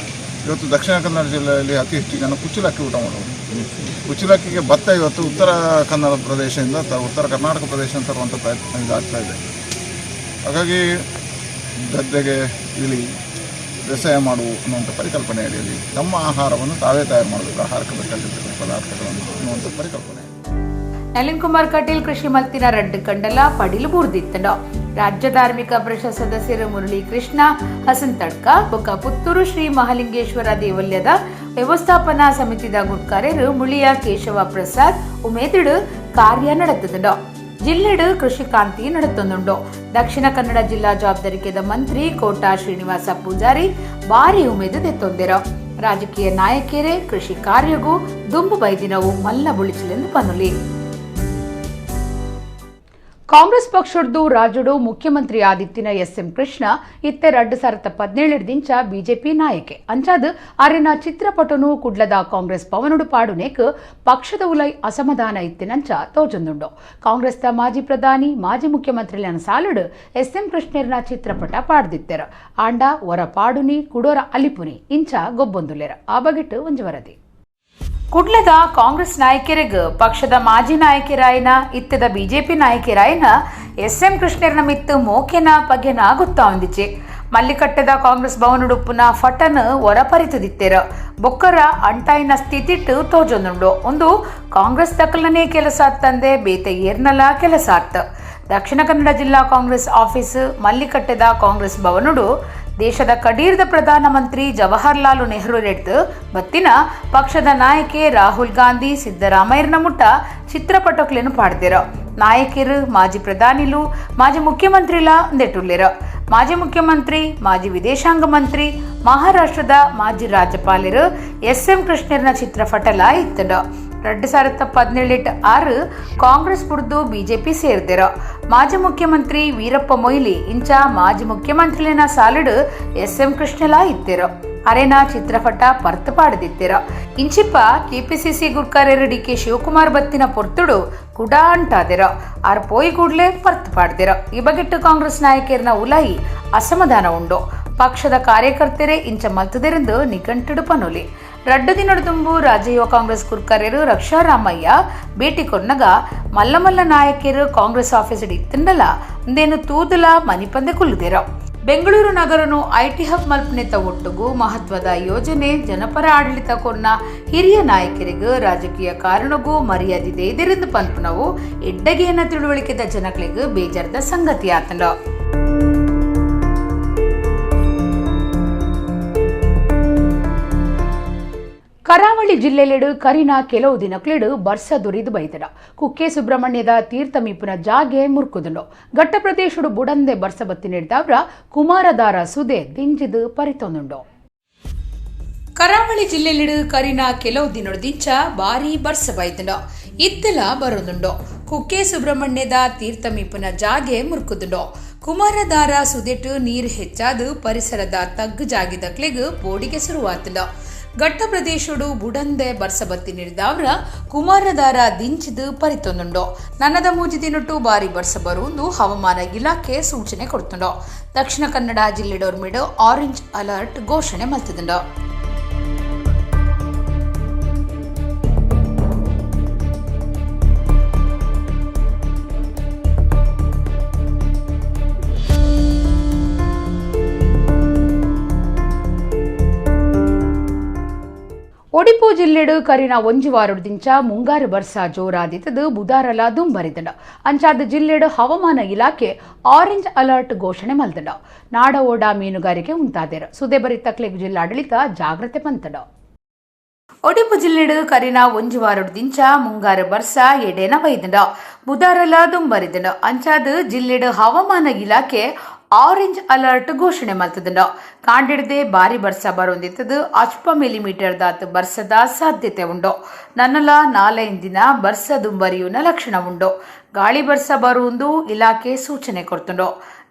ಇವತ್ತು ದಕ್ಷಿಣ ಕನ್ನಡ ಜಿಲ್ಲೆಯಲ್ಲಿ ಅತಿ ಹೆಚ್ಚು ಜನ ಕುಚ್ಚಲಕ್ಕಿ ಊಟ ಮಾಡೋದು. ಕುಚ್ಚಲಕ್ಕಿಗೆ ಭತ್ತ ಇವತ್ತು ಉತ್ತರ ಕನ್ನಡ ಪ್ರದೇಶದಿಂದ ಉತ್ತರ ಕರ್ನಾಟಕ ಪ್ರದೇಶದಿಂದ ತರುವಂಥ ಪ್ರಯತ್ನ ಇದಾಗ್ತಾ ಇದೆ. ಹಾಗಾಗಿ ಗದ್ದೆಗೆ ಇಳಿ ವ್ಯವಸಾಯ ಮಾಡುವ ಅನ್ನುವಂಥ ಪರಿಕಲ್ಪನೆ ಅಡಿಯಲ್ಲಿ ನಮ್ಮ ಆಹಾರವನ್ನು ತಾವೇ ತಯಾರು ಮಾಡಬೇಕು, ಆಹಾರಕ್ಕೆ ಬೇಕಾಗಿರ್ತಕ್ಕಂಥ ಪದಾರ್ಥಗಳನ್ನು ಅನ್ನುವಂಥ ಪರಿಕಲ್ಪನೆ.
ನಳಿನ್ ಕುಮಾರ್ ಕಟೀಲ್ ಕೃಷಿ ಮಲ್ತಿನ ರಡ್ಡು ಕಂಡಲ ಪಡಿಲು ಬೂರ್ದಿತ್ತನು. ರಾಜ್ಯ ಧಾರ್ಮಿಕ ಪರಿಷತ್ ಸದಸ್ಯರು ಮುರಳಿ ಕೃಷ್ಣ ಹಸನ್ ತಡ್ಕ ಬೊಕ್ಕ ಪುತ್ತೂರು ಶ್ರೀ ಮಹಾಲಿಂಗೇಶ್ವರ ದೇವಲ್ಯದ ವ್ಯವಸ್ಥಾಪನಾ ಸಮಿತಿದ ಗುರ್ಕಾರ್ಯರು ಮುಳಿಯ ಕೇಶವ ಪ್ರಸಾದ್ ಉಮೇದಿಡು ಕಾರ್ಯ ನಡೆತದುಂಡು. ಜಿಲ್ಲೆಡು ಕೃಷಿ ಕ್ರಾಂತಿ ನಡೆತೊಂದುಂಡು. ದಕ್ಷಿಣ ಕನ್ನಡ ಜಿಲ್ಲಾ ಜವಾಬ್ದಾರಿಕೆದ ಮಂತ್ರಿ ಕೋಟಾ ಶ್ರೀನಿವಾಸ ಪೂಜಾರಿ ಭಾರಿ ಉಮೇದು ದೆತ್ತೊಂದಿರು. ರಾಜಕೀಯ ನಾಯಕಿಯರೇ ಕೃಷಿ ಕಾರ್ಯಗೂ ದುಂಬು ಬೈದಿನವು ಮಲ್ಲ ಬುಳಿಚಲೆಂದು ಪನುಲಿ.
ಕಾಂಗ್ರೆಸ್ ಪಕ್ಷದ್ದು ರಾಜುಡು ಮುಖ್ಯಮಂತ್ರಿ ಆದಿತ್ತಿನ ಎಸ್ ಎಂ ಕೃಷ್ಣ ಇತ್ತೆ 2017 ದಿಂಚ ಬಿಜೆಪಿ ನಾಯಕೆ ಅಂಚಾದ್ ಅರೆನ ಚಿತ್ರಪಟನು ಕುಡ್ಲದ ಕಾಂಗ್ರೆಸ್ ಪವನುಡು ಪಾಡುನೇಕ್ ಪಕ್ಷದ ಉಲೈ ಅಸಮಾಧಾನ ಇತ್ತಿನಂಚ ತೋಜೊಂದುಂಡು. ಕಾಂಗ್ರೆಸ್ದ ಮಾಜಿ ಪ್ರಧಾನಿ ಮಾಜಿ ಮುಖ್ಯಮಂತ್ರಿಲನ ಸಾಲುಡು ಎಸ್ ಎಂ ಕೃಷ್ಣರ್ನ ಚಿತ್ರಪಟ ಪಾಡ್ದಿತ್ತೆರು. ಆಂಡ ಒರ ಪಾಡುನಿ ಕುಡೋರ ಅಲಿಪುನಿ ಇಂಚ ಗೊಬ್ಬೊಂದುಲೆರ. ಆ ಬಗೆಟ್ ಒಂಜಿ ವರದಿ.
ಕುಡ್ಲದ ಕಾಂಗ್ರೆಸ್ ನಾಯಕರಿಗ ಪಕ್ಷದ ಮಾಜಿ ನಾಯಕರಾಯನ ಇತ್ತದ ಬಿಜೆಪಿ ನಾಯಕರಾಯನ ಎಸ್ ಎಂ ಕೃಷ್ಣರ್ನ ಮಿತ್ತು ಮೋಕೆನ ಪಗೆನ ಗೊತ್ತಾ ಹೊಂದಿಚೆ. ಮಲ್ಲಿಕಟ್ಟದ ಕಾಂಗ್ರೆಸ್ ಭವನಡುಪ್ಪುನ ಫಟನ್ ಹೊರಪರಿತದಿತ್ತೆರ. ಬೊಕ್ಕರ ಅಂಟಾಯಿನ ಸ್ಥಿತಿಟ್ಟು ತೋಜೊಂದುಂಡು. ಒಂದು ಕಾಂಗ್ರೆಸ್ ತಕಲನೇ ಕೆಲಸ ತಂದೆ ಬೇತೆ ಏರ್ನಲ ಕೆಲಸ ಆತ್ತ. ದಕ್ಷಿಣ ಕನ್ನಡ ಜಿಲ್ಲಾ ಕಾಂಗ್ರೆಸ್ ಆಫೀಸ್ ಮಲ್ಲಿಕಟ್ಟೆದ ಕಾಂಗ್ರೆಸ್ ಭವನುಡು ದೇಶದ ಕಡೀರ್ದ ಪ್ರಧಾನಮಂತ್ರಿ ಜವಾಹರ್ಲಾಲ್ ನೆಹರು ರೆಡ್ದು ಬತ್ತಿನ ಪಕ್ಷದ ನಾಯಕೆ ರಾಹುಲ್ ಗಾಂಧಿ ಸಿದ್ದರಾಮಯ್ಯನ ಮುಟ್ಟ ಚಿತ್ರಪಟಕ್ಲೇನು ಪಾಡ್ದಿರ. ನಾಯಕಿರು ಮಾಜಿ ಪ್ರಧಾನಿಲು ಮಾಜಿ ಮುಖ್ಯಮಂತ್ರಿಲ ಅಂದೆಟುಲ್ಲೆರ್. ಮಾಜಿ ಮುಖ್ಯಮಂತ್ರಿ, ಮಾಜಿ ವಿದೇಶಾಂಗ ಮಂತ್ರಿ, ಮಹಾರಾಷ್ಟ್ರದ ಮಾಜಿ ರಾಜ್ಯಪಾಲರು ಎಸ್ ಎಂ ಕೃಷ್ಣರ್ನ ಚಿತ್ರಪಟಲ ಇತ್ತಂಡ. 2017 ಕಾಂಗ್ರೆಸ್ ಬುಡ್ದು ಬಿಜೆಪಿ ಸೇರ್ದಿರ. ಮಾಜಿ ಮುಖ್ಯಮಂತ್ರಿ ವೀರಪ್ಪ ಮೊಯ್ಲಿ ಇಂಚ ಮಾಜಿ ಮುಖ್ಯಮಂತ್ರಿಲಿನ ಸಾಲಿಡು ಎಸ್ ಎಂ ಕೃಷ್ಣಲ ಇತ್ತಿರ. ಅರೆನ ಚಿತ್ರಪಟ ಪರ್ತ್ ಪಾಡ್ದಿತ್ತಿರ. ಇಂಚಿಪ್ಪ ಕೆಪಿಸಿಸಿ ಗುರ್ಕಾರ್ಯರು ಡಿ ಕೆ ಶಿವಕುಮಾರ್ ಬತ್ತಿನ ಪೊರ್ತುಡು ಕುಡಾ ಅಂಟಾದಿರ. ಆರ್ ಪೋಯಿ ಕೂಡ್ಲೆ ಪರ್ತ್ ಪಾಡ್ದಿರ. ಈ ಬಗೆಟ್ಟು ಕಾಂಗ್ರೆಸ್ ನಾಯಕರ್ನ ಉಲಾಯಿ ಅಸಮಾಧಾನ ಉಂಡು. ಪಕ್ಷದ ಕಾರ್ಯಕರ್ತರೇ ಇಂಚ ಮಲ್ತದಿರಂದು ನಿಘಂಟುಡು ಪನೊಲಿ. ರಡ್ಡು ದಿನಡು ತುಂಬು ರಾಜ್ಯ ಯುವ ಕಾಂಗ್ರೆಸ್ ಕುರ್ಕರ್ಯರು ರಕ್ಷಾರಾಮಯ್ಯ ಭೇಟಿ ಕೊನ್ನಗ ಮಲ್ಲ ಮಲ್ಲ ನಾಯಕರು ಕಾಂಗ್ರೆಸ್ ಆಫೀಸ್ ಇತ್ತಂಡಲ ಅಂದೇನು ತೂದಲ ಮನಿಪಂದೆ ಕುಲ್ಲುದಿರ. ಬೆಂಗಳೂರು ನಗರನು IT hub ಮಲ್ಪನೆತ ಒಟ್ಟುಗು ಮಹತ್ವದ ಯೋಜನೆ ಜನಪರ ಆಡಳಿತ ಕೊರ್ನ ಹಿರಿಯ ನಾಯಕರಿಗೆ ರಾಜಕೀಯ ಕಾರಣಗೂ ಮರ್ಯಾದೆ ಇದರಿಂದ ಪನ್ಪುನವು ಎಡ್ಡಗೆಯನ್ನ ತಿಳುವಳಿಕೆದ ಜನಗಳಿಗೆ ಬೇಜಾರದ ಸಂಗತಿ ಆತಂಡ.
ಕರಾವಳಿ ಜಿಲ್ಲೆಲೆಡು ಕರಿನ ಕೆಲವು ದಿನಕ್ಲೆಡು ಬರ್ಸ ದುರಿದು ಬೈದಡ. ಕುಕ್ಕೆ ಸುಬ್ರಹ್ಮಣ್ಯದ ತೀರ್ಥ ಮೀಪುನ ಜಾಗೆ ಮುರ್ಕುದುಂಡು. ಘಟ್ಟ ಪ್ರದೇಶಡು ಬುಡಂದೆ ಬರ್ಸ ಬತ್ತಿ ನೀಡಿದವರ ಕುಮಾರಧಾರ ಸುದೆ ದಿಂಜಿದು ಪರಿತೊಂದುಂಡು.
ಕರಾವಳಿ ಜಿಲ್ಲೆಲೆಡು ಕರಿನ ಕೆಲವು ದಿನದಿಂಚ ಭಾರಿ ಬರ್ಸ ಬೈದುಂಡು. ಇತ್ತಲ ಬರೋದುಂಡು. ಕುಕ್ಕೆ ಸುಬ್ರಹ್ಮಣ್ಯದ ತೀರ್ಥ ಮೀಪುನ ಜಾಗೆ ಮುರ್ಕುದುಂಡು. ಕುಮಾರಧಾರ ಸುದೆಟು ನೀರು ಹೆಚ್ಚಾದು ಪರಿಸರದ ತಗ್ಗು ಜಾಗಿದಕ್ಲೆಗ್ ಬೋಡಿಗೆ ಶುರುವಾತುಂಡು. ಘಟ್ಟ ಪ್ರದೇಶಡು ಬುಡಂದೆ ಬರ್ಸಬತ್ತಿ ನೀಡಿದವರ ಕುಮಾರಧಾರ ದಿಂಚಿದು ಪರಿತೊಂದುಂಡು. ನನ್ನದ ಮೂಜಿ ದಿನಟು ಬಾರಿ ಬರ್ಸ ಬರುವುದು ಹವಾಮಾನ ಇಲಾಖೆ ಸೂಚನೆ ಕೊಡ್ತುಂಡು. ದಕ್ಷಿಣ ಕನ್ನಡ ಜಿಲ್ಲೆಡೋರ್ಮಿಡು ಆರೆಂಜ್ ಅಲರ್ಟ್ ಘೋಷಣೆ ಮಲ್ತದುಂಡು.
ಒಡಿಪು ಜಿಲ್ಲೆಡು ಕರಿನ ಒಂಜಿ ವಾರದಿಂಚ ಮುಂಗಾರು ಬರ್ಸ ಜೋರಾದಿತ್ತದು ಬುಧಾರಲ ದುಂಬರಿದಂಡ. ಅಂಚಾದ ಜಿಲ್ಲೆಡು ಹವಾಮಾನ ಇಲಾಖೆ ಆರೆಂಜ್ ಅಲರ್ಟ್ ಘೋಷಣೆ ಮಲ್ದಂಡ. ನಾಡ ಓಡ ಮೀನುಗಾರಿಕೆ ಉಂತಾದೆರು. ಸುದೆ ಬರಿತಕ್ಲೆಗ್ ಜಿಲ್ಲಾಡಳಿತ ಜಾಗ್ರತೆ ಪಂತಡ.
ಒಡಿಪು ಜಿಲ್ಲೆಡು ಕರಿನ ಒಂಜಿ ವಾರದಿಂಚ ಮುಂಗಾರು ಬರ್ಸ ಎಡೆನ ಬೈದಂಡ. ಬುಧಾರಲ ದುಂಬರಿದಂಡ. ಅಂಚಾದ ಜಿಲ್ಲೆಡು ಹವಾಮಾನ ಇಲಾಖೆ ಆರೆಂಜ್ ಅಲರ್ಟ್ ಘೋಷಣೆ ಮಲ್ತದಂಡ. ಕಾಂಡಿಡದೆ ಭಾರಿ ಬರ್ಸ ಬರೋಂದಿತ್ತದು ಅಲ್ಪ ಮಿಲಿಮೀಟರ್ ದಾತ್ ಬರ್ಸದ ಸಾಧ್ಯತೆ ಉಂಡು. ನನ್ನಲ 4-5 ದಿನ ಬರ್ಸ ದುಂಬರಿಯುನ ಲಕ್ಷಣ ಉಂಡು. ಗಾಳಿ ಬರ್ಸ ಬರುವುದು ಇಲಾಖೆ ಸೂಚನೆ ಕೊಡ್ತುಂಡು.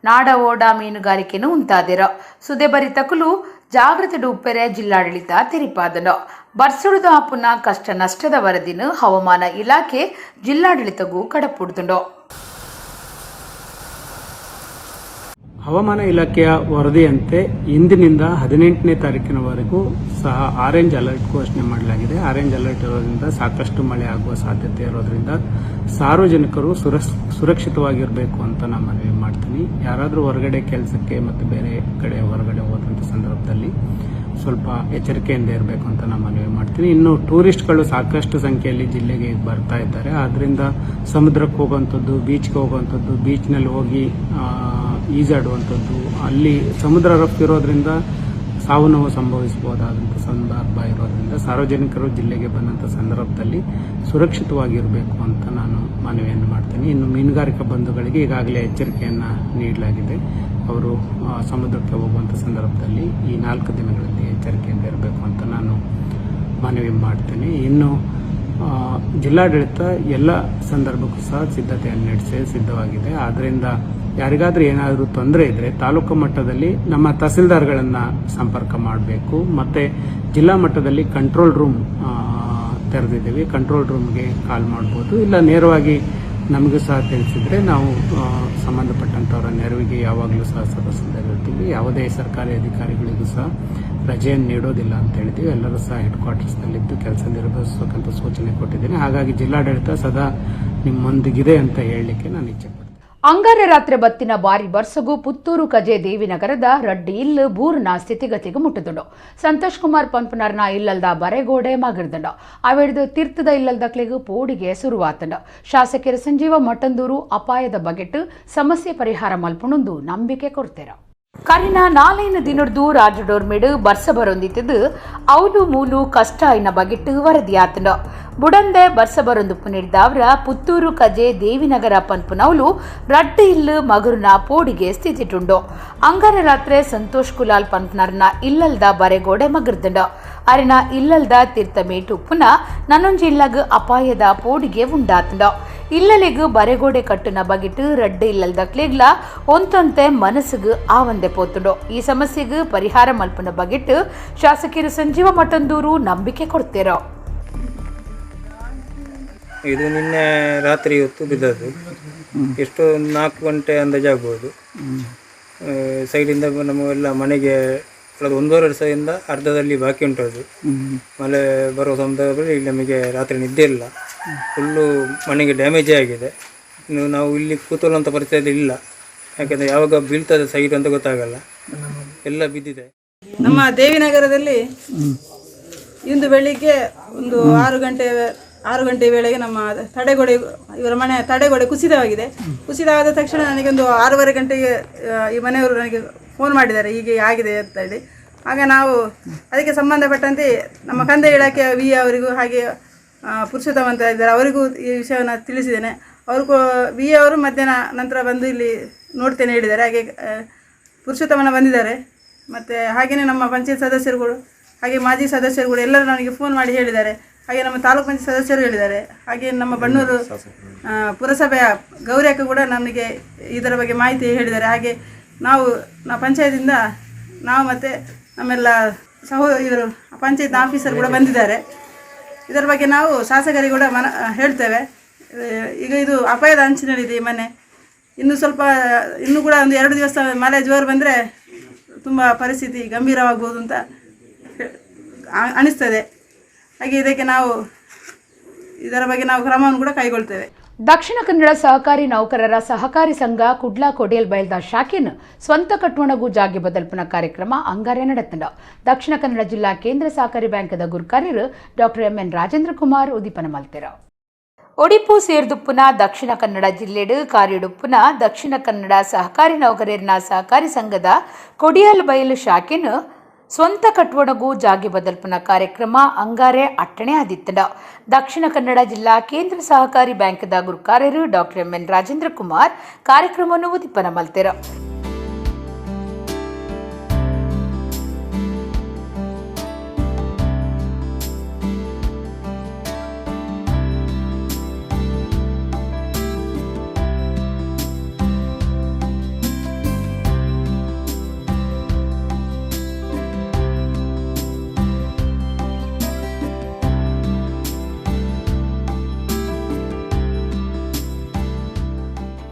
ನಾಡ ಓಡ ಮೀನುಗಾರಿಕೆನು ಉಂತಾದಿರ. ಸುದೆ ಬರಿತಕುಲು ಜಾಗೃತಿ ಡೂಪೆರೆ ಜಿಲ್ಲಾಡಳಿತ ತೆರಿಪಾದನು. ಬರ್ಸುಡುದು ಆಪುನ ಕಷ್ಟ ನಷ್ಟದ ವರದಿನ ಹವಾಮಾನ ಇಲಾಖೆ ಜಿಲ್ಲಾಡಳಿತಗೂ ಕಡಪುಡ್ದುಂಡು.
ಹವಾಮಾನ ಇಲಾಖೆಯ ವರದಿಯಂತೆ ಇಂದಿನಿಂದ 18ನೇ ತಾರೀಕಿನವರೆಗೂ ಸಹ ಆರೆಂಜ್ ಅಲರ್ಟ್ ಘೋಷಣೆ ಮಾಡಲಾಗಿದೆ. ಆರೆಂಜ್ ಅಲರ್ಟ್ ಇರೋದ್ರಿಂದ ಸಾಕಷ್ಟು ಮಳೆ ಆಗುವ ಸಾಧ್ಯತೆ ಇರೋದ್ರಿಂದ ಸಾರ್ವಜನಿಕರು ಸುರಕ್ಷಿತವಾಗಿರಬೇಕು ಅಂತ ನಾನು ಮನವಿ ಮಾಡ್ತೀನಿ. ಯಾರಾದರೂ ಹೊರಗಡೆ ಕೆಲಸಕ್ಕೆ ಮತ್ತು ಬೇರೆ ಕಡೆ ಹೊರಗಡೆ ಹೋದಂಥ ಸಂದರ್ಭದಲ್ಲಿ ಸ್ವಲ್ಪ ಎಚ್ಚರಿಕೆಯಿಂದ ಇರಬೇಕು ಅಂತ ನಾನು ಮನವಿ ಮಾಡ್ತೀನಿ. ಇನ್ನು ಟೂರಿಸ್ಟ್ಗಳು ಸಾಕಷ್ಟು ಸಂಖ್ಯೆಯಲ್ಲಿ ಜಿಲ್ಲೆಗೆ ಬರ್ತಾ ಇದ್ದಾರೆ. ಆದ್ದರಿಂದ ಸಮುದ್ರಕ್ಕೆ ಹೋಗುವಂಥದ್ದು, ಬೀಚ್ಗೆ ಹೋಗುವಂಥದ್ದು, ಬೀಚ್ನಲ್ಲಿ ಹೋಗಿ ಈಜಾಡುವಂಥದ್ದು, ಅಲ್ಲಿ ಸಮುದ್ರ ರಫ್ತಿರೋದ್ರಿಂದ ಸಾವು ನೋವು ಸಂಭವಿಸಬಹುದಾದಂಥ ಸಂದರ್ಭ ಇರೋದ್ರಿಂದ ಸಾರ್ವಜನಿಕರು ಜಿಲ್ಲೆಗೆ ಬಂದಂಥ ಸಂದರ್ಭದಲ್ಲಿ ಸುರಕ್ಷಿತವಾಗಿರಬೇಕು ಅಂತ ನಾನು ಮನವಿಯನ್ನು ಮಾಡ್ತೀನಿ. ಇನ್ನು ಮೀನುಗಾರಿಕಾ ಬಂಧುಗಳಿಗೆ ಈಗಾಗಲೇ ಎಚ್ಚರಿಕೆಯನ್ನು ನೀಡಲಾಗಿದೆ. ಅವರು ಸಮುದ್ರಕ್ಕೆ ಹೋಗುವಂಥ ಸಂದರ್ಭದಲ್ಲಿ ಈ 4 ದಿನಗಳಲ್ಲಿ ಎಚ್ಚರಿಕೆಯಿಂದ ಇರಬೇಕು ಅಂತ ನಾನು ಮನವಿ ಮಾಡ್ತೇನೆ. ಇನ್ನು ಜಿಲ್ಲಾಡಳಿತ ಎಲ್ಲ ಸಂದರ್ಭಕ್ಕೂ ಸಹ ಸಿದ್ಧತೆಯನ್ನು ನಡೆಸಿ ಸಿದ್ಧವಾಗಿದೆ. ಆದ್ದರಿಂದ ಯಾರಿಗಾದರೂ ಏನಾದರೂ ತೊಂದರೆ ಇದ್ದರೆ ತಾಲೂಕು ಮಟ್ಟದಲ್ಲಿ ನಮ್ಮ ತಹಸೀಲ್ದಾರ್ಗಳನ್ನು ಸಂಪರ್ಕ ಮಾಡಬೇಕು. ಮತ್ತು ಜಿಲ್ಲಾ ಮಟ್ಟದಲ್ಲಿ ಕಂಟ್ರೋಲ್ ರೂಮ್ ತೆರೆದಿದ್ದೀವಿ. ಕಂಟ್ರೋಲ್ ರೂಮ್ಗೆ ಕಾಲ್ ಮಾಡ್ಬೋದು. ಇಲ್ಲ ನೇರವಾಗಿ ನಮಗೂ ಸಹ ತಿಳಿಸಿದರೆ ನಾವು ಸಂಬಂಧಪಟ್ಟಂಥವರ ನೆರವಿಗೆ ಯಾವಾಗಲೂ ಸಹ ಸದಸ್ಯರಿರ್ತೀವಿ. ಯಾವುದೇ ಸರ್ಕಾರಿ ಅಧಿಕಾರಿಗಳಿಗೂ ಸಹ ರಜೆಯನ್ನು ನೀಡೋದಿಲ್ಲ ಅಂತ ಹೇಳಿದ್ದೀವಿ. ಎಲ್ಲರೂ ಸಹ ಹೆಡ್ ಕ್ವಾರ್ಟರ್ಸ್ನಲ್ಲಿದ್ದು ಕೆಲಸ ನಿರ್ವಹಿಸಬೇಕಂತ ಸೂಚನೆ ಕೊಟ್ಟಿದ್ದೀನಿ. ಹಾಗಾಗಿ ಜಿಲ್ಲಾಡಳಿತ ಸದಾ ನಿಮ್ಮೊಂದಿಗಿದೆ ಅಂತ ಹೇಳಲಿಕ್ಕೆ ನಾನು ಇಚ್ಛೆ ಪಡ್ತೀನಿ.
ಅಂಗಾರೆ ರಾತ್ರಿ ಬತ್ತಿನ ಬಾರಿ ಬರ್ಸಗು ಪುತ್ತೂರು ಕಜೆ ದೇವಿನಗರದ ರಡ್ಡಿ ಇಲ್ಲು ಬೂರ್ನ ಸ್ಥಿತಿಗತಿಗೆ ಮುಟ್ಟುದುಂಡು. ಸಂತೋಷ್ ಕುಮಾರ್ ಪಂಪನರ್ನ ಇಲ್ಲಲ್ದ ಬರೆಗೋಡೆ ಮಗಿರ್ದುಂಡು. ಅವೆಡ್ದು ತೀರ್ಥದ ಇಲ್ಲಲ್ದಕ್ಲೆಗ್ ಪೋಡಿಗೆ ಸುರುವಾತಂಡು. ಶಾಸಕರು ಸಂಜೀವ ಮಟ್ಟಂದೂರು ಅಪಾಯದ ಬಗೆಟ್ ಸಮಸ್ಯೆ ಪರಿಹಾರ ಮಲ್ಪುಣಂದು ನಂಬಿಕೆ ಕೊಡ್ತೇರ.
ಕರಿನ ನಾಲೈನು ದಿನಡ್ದು ರಾಜಡೋರ್ಮೆಡು ಬರ್ಸ ಬರೊಂದಿತ್ತದು ಅವಲು ಮೂಲು ಕಷ್ಟ ಆಯ್ನ ಬಗೆಟ್ಟು ವರದಿಯಾತಂಡ. ಬುಡಂದೆ ಬರ್ಸ ಬರೊಂದು ಪುನಿಡ್ದಾವ್ರ ಪುತ್ತೂರು ಕಜೆ ದೇವಿನಗರ ಪನ್ಪುನವಲು ರಡ್ಡು ಇಲ್ಲು ಮಗುರುನ ಪೋಡಿಗೆ ಸ್ಥಿತಿಟುಂಡು. ಅಂಗಾರ ರಾತ್ರೆ ಸಂತೋಷ್ ಕುಲಾಲ್ ಪನ್ಪುನರ್ನ ಇಲ್ಲಲ್ದ ಬರೆಗೋಡೆ ಮಗುರ್ದಂಡ. ಅರಿನ ಇಲ್ಲಲ್ದ ತೀರ್ಥಮೇಟು ಪುನ ನನೊಂಜಿ ಇಲ್ಲಗ್ ಅಪಾಯದ ಪೋಡಿಗೆ ಉಂಡಾತಂಡ. ಇಲ್ಲಲಿಗ್ ಬರೆಗೋಡೆ ಕಟ್ಟುನ ಬಗೆಟ್ ರಡ್ಡು ಇಲ್ಲಲ್ದ ಕ್ಲೇಗ್ಲ ಒಂತೊಂತೆ ಮನಸ್ಸುಗ್ ಆವಂದೆ ಪೋತುಂಡು. ಈ ಸಮಸ್ಯೆಗ್ ಪರಿಹಾರ ಮಲ್ಪುನ ಬಗೆಟ್ ಶಾಸಕರು ಸಂಜೀವ ಮಠಂದೂರು ನಂಬಿಕೆ ಕೊಡ್ತೇರೋ.
ಇದು ನಿನ್ನೆ ರಾತ್ರಿ ಹೊತ್ತು ಬಿದ್ದದ್ದು. ಎಷ್ಟು 4 ಗಂಟೆ ಅಂದಾಜಾಗ್ಬೋದು. ಸೈಡಿಂದ ನಮಗೆಲ್ಲ ಮನೆಗೆ ಕಳೆದ 1.5 ವರ್ಷದಿಂದ ಅರ್ಧದಲ್ಲಿ ಬಾಕಿ ಉಂಟು. ಅದು ಮಳೆ ಬರುವ ಸಂದರ್ಭದಲ್ಲಿ ನಮಗೆ ರಾತ್ರಿ ನಿದ್ದೆ ಇಲ್ಲ, ಫುಲ್ಲು ಮನೆಗೆ ಡ್ಯಾಮೇಜೇ ಆಗಿದೆ. ಇನ್ನು ನಾವು ಇಲ್ಲಿ ಕೂತುಕೊಳ್ಳುವಂಥ ಪರಿಸ್ಥಿತಿ ಇಲ್ಲ, ಯಾಕೆಂದರೆ ಯಾವಾಗ ಬೀಳ್ತದೆ ಸೈಡ್ ಅಂತ ಗೊತ್ತಾಗಲ್ಲ, ಎಲ್ಲ ಬಿದ್ದಿದೆ.
ನಮ್ಮ ದೇವಿನಗರದಲ್ಲಿ ಇಂದು ಬೆಳಿಗ್ಗೆ ಒಂದು 6 ಗಂಟೆ ವೇಳೆಗೆ ನಮ್ಮ ತಡೆಗೋಡೆ, ಇವರ ಮನೆ ತಡೆಗೋಡೆ ಕುಸಿತವಾಗಿದೆ. ಕುಸಿತವಾದ ತಕ್ಷಣ ನನಗೊಂದು 6:30 ಗಂಟೆಗೆ ಈ ಮನೆಯವರು ನನಗೆ ಫೋನ್ ಮಾಡಿದ್ದಾರೆ, ಹೀಗೆ ಆಗಿದೆ ಅಂತ ಹೇಳಿ. ಆಗ ನಾವು ಅದಕ್ಕೆ ಸಂಬಂಧಪಟ್ಟಂತೆ ನಮ್ಮ ಕಂದಾಯ ಇಲಾಖೆಯ ವಿ ಅವರಿಗೂ ಹಾಗೆ ಪುರುಷೋತ್ತಮ ಅಂತ ಇದ್ದಾರೆ, ಅವರಿಗೂ ಈ ವಿಷಯವನ್ನು ತಿಳಿಸಿದ್ದೇನೆ. ಅವರು ವಿ ಅವರು ಮಧ್ಯಾಹ್ನ ನಂತರ ಬಂದು ಇಲ್ಲಿ ನೋಡ್ತೇನೆ ಹೇಳಿದ್ದಾರೆ. ಹಾಗೆ ಪುರುಷೋತ್ತಮನ ಬಂದಿದ್ದಾರೆ. ಮತ್ತು ಹಾಗೆಯೇ ನಮ್ಮ ಪಂಚಾಯತ್ ಸದಸ್ಯರುಗಳು ಹಾಗೆ ಮಾಜಿ ಸದಸ್ಯರುಗಳು ಎಲ್ಲರೂ ನನಗೆ ಫೋನ್ ಮಾಡಿ ಹೇಳಿದ್ದಾರೆ. ಹಾಗೆ ನಮ್ಮ ತಾಲೂಕು ಪಂಚಾಯತ್ ಸದಸ್ಯರು ಹೇಳಿದ್ದಾರೆ. ಹಾಗೆ ನಮ್ಮ ಬಣ್ಣೂರು ಪುರಸಭೆಯ ಗೌರಿಯಕ್ಕ ಕೂಡ ನನಗೆ ಇದರ ಬಗ್ಗೆ ಮಾಹಿತಿ ಹೇಳಿದ್ದಾರೆ. ಹಾಗೆ ನಾವು ಪಂಚಾಯತಿಂದ ನಾವು ಮತ್ತು ನಮ್ಮೆಲ್ಲ ಇವರು ಪಂಚಾಯತ್ ಆಫೀಸರ್ ಕೂಡ ಬಂದಿದ್ದಾರೆ. ಇದರ ಬಗ್ಗೆ ನಾವು ಶಾಸಕರಿಗೆ ಕೂಡ ಹೇಳ್ತೇವೆ. ಈಗ ಇದು ಅಪಾಯದ ಅಂಚಿನಲ್ಲಿದೆ ಈ ಮನೆ. ಇನ್ನು ಸ್ವಲ್ಪ ಇನ್ನೂ ಕೂಡ ಒಂದು 2 ದಿವಸ ಮಳೆ ಜೋರು ಬಂದರೆ ತುಂಬ ಪರಿಸ್ಥಿತಿ ಗಂಭೀರವಾಗ್ಬೋದು ಅಂತ ಅನಿಸ್ತದೆ. ಹಾಗೆ ಇದಕ್ಕೆ ನಾವು ಇದರ ಬಗ್ಗೆ ನಾವು ಕ್ರಮವನ್ನು ಕೂಡ ಕೈಗೊಳ್ತೇವೆ.
ದಕ್ಷಿಣ ಕನ್ನಡ ಸಹಕಾರಿ ನೌಕರರ ಸಹಕಾರಿ ಸಂಘ ಕುಡ್ಲಾ ಕೊಡಿಯಲ್ಬೈಲ್ದ ಶಾಖೆನ್ ಸ್ವಂತ ಕಟ್ಟುವಣಗೂ ಜಾಗೆ ಬದಲ್ಪನ ಕಾರ್ಯಕ್ರಮ ಅಂಗಾರೆ ನಡೆತಂಡ. ದಕ್ಷಿಣ ಕನ್ನಡ ಜಿಲ್ಲಾ ಕೇಂದ್ರ ಸಹಕಾರಿ ಬ್ಯಾಂಕದ ಗುರ್ಕಾರ್ಯರು ಡಾಕ್ಟರ್ ಎಂಎನ್ ರಾಜೇಂದ್ರ ಕುಮಾರ್ ಉದ್ದೀಪನ ಮಲ್ತೆರ.
ಒಡಿಪು ಸೇರ್ದುಪ್ಪುನ ದಕ್ಷಿಣ ಕನ್ನಡ ಜಿಲ್ಲೆಡು ಕಾರ್ಯಡುಪ್ಪುನ ದಕ್ಷಿಣ ಕನ್ನಡ ಸಹಕಾರಿ ನೌಕರರ್ನ ಸಹಕಾರಿ ಸಂಘದ ಕೊಡಿಯಲ್ಬೈಲ್ ಶಾಖೆನ್ ಸ್ವಂತ ಕಟ್ಟುವಣಗೂ ಜಾಗೆ ಬದಲ್ಪನ ಕಾರ್ಯಕ್ರಮ ಅಂಗಾರೆ ಅಟ್ಟಣೆ ಆದಿತ್ತಂಡ. ದಕ್ಷಿಣ ಕನ್ನಡ ಜಿಲ್ಲಾ ಕೇಂದ್ರ ಸಹಕಾರಿ ಬ್ಯಾಂಕ್ದ ಗುರುಕಾರ್ಯರು ಡಾಕ್ಟರ್ ಎಂಎನ್ ರಾಜೇಂದ್ರ ಕುಮಾರ್ ಕಾರ್ಯಕ್ರಮವನ್ನು ಉದ್ದೀಪನ ಮಲ್ತೆರ.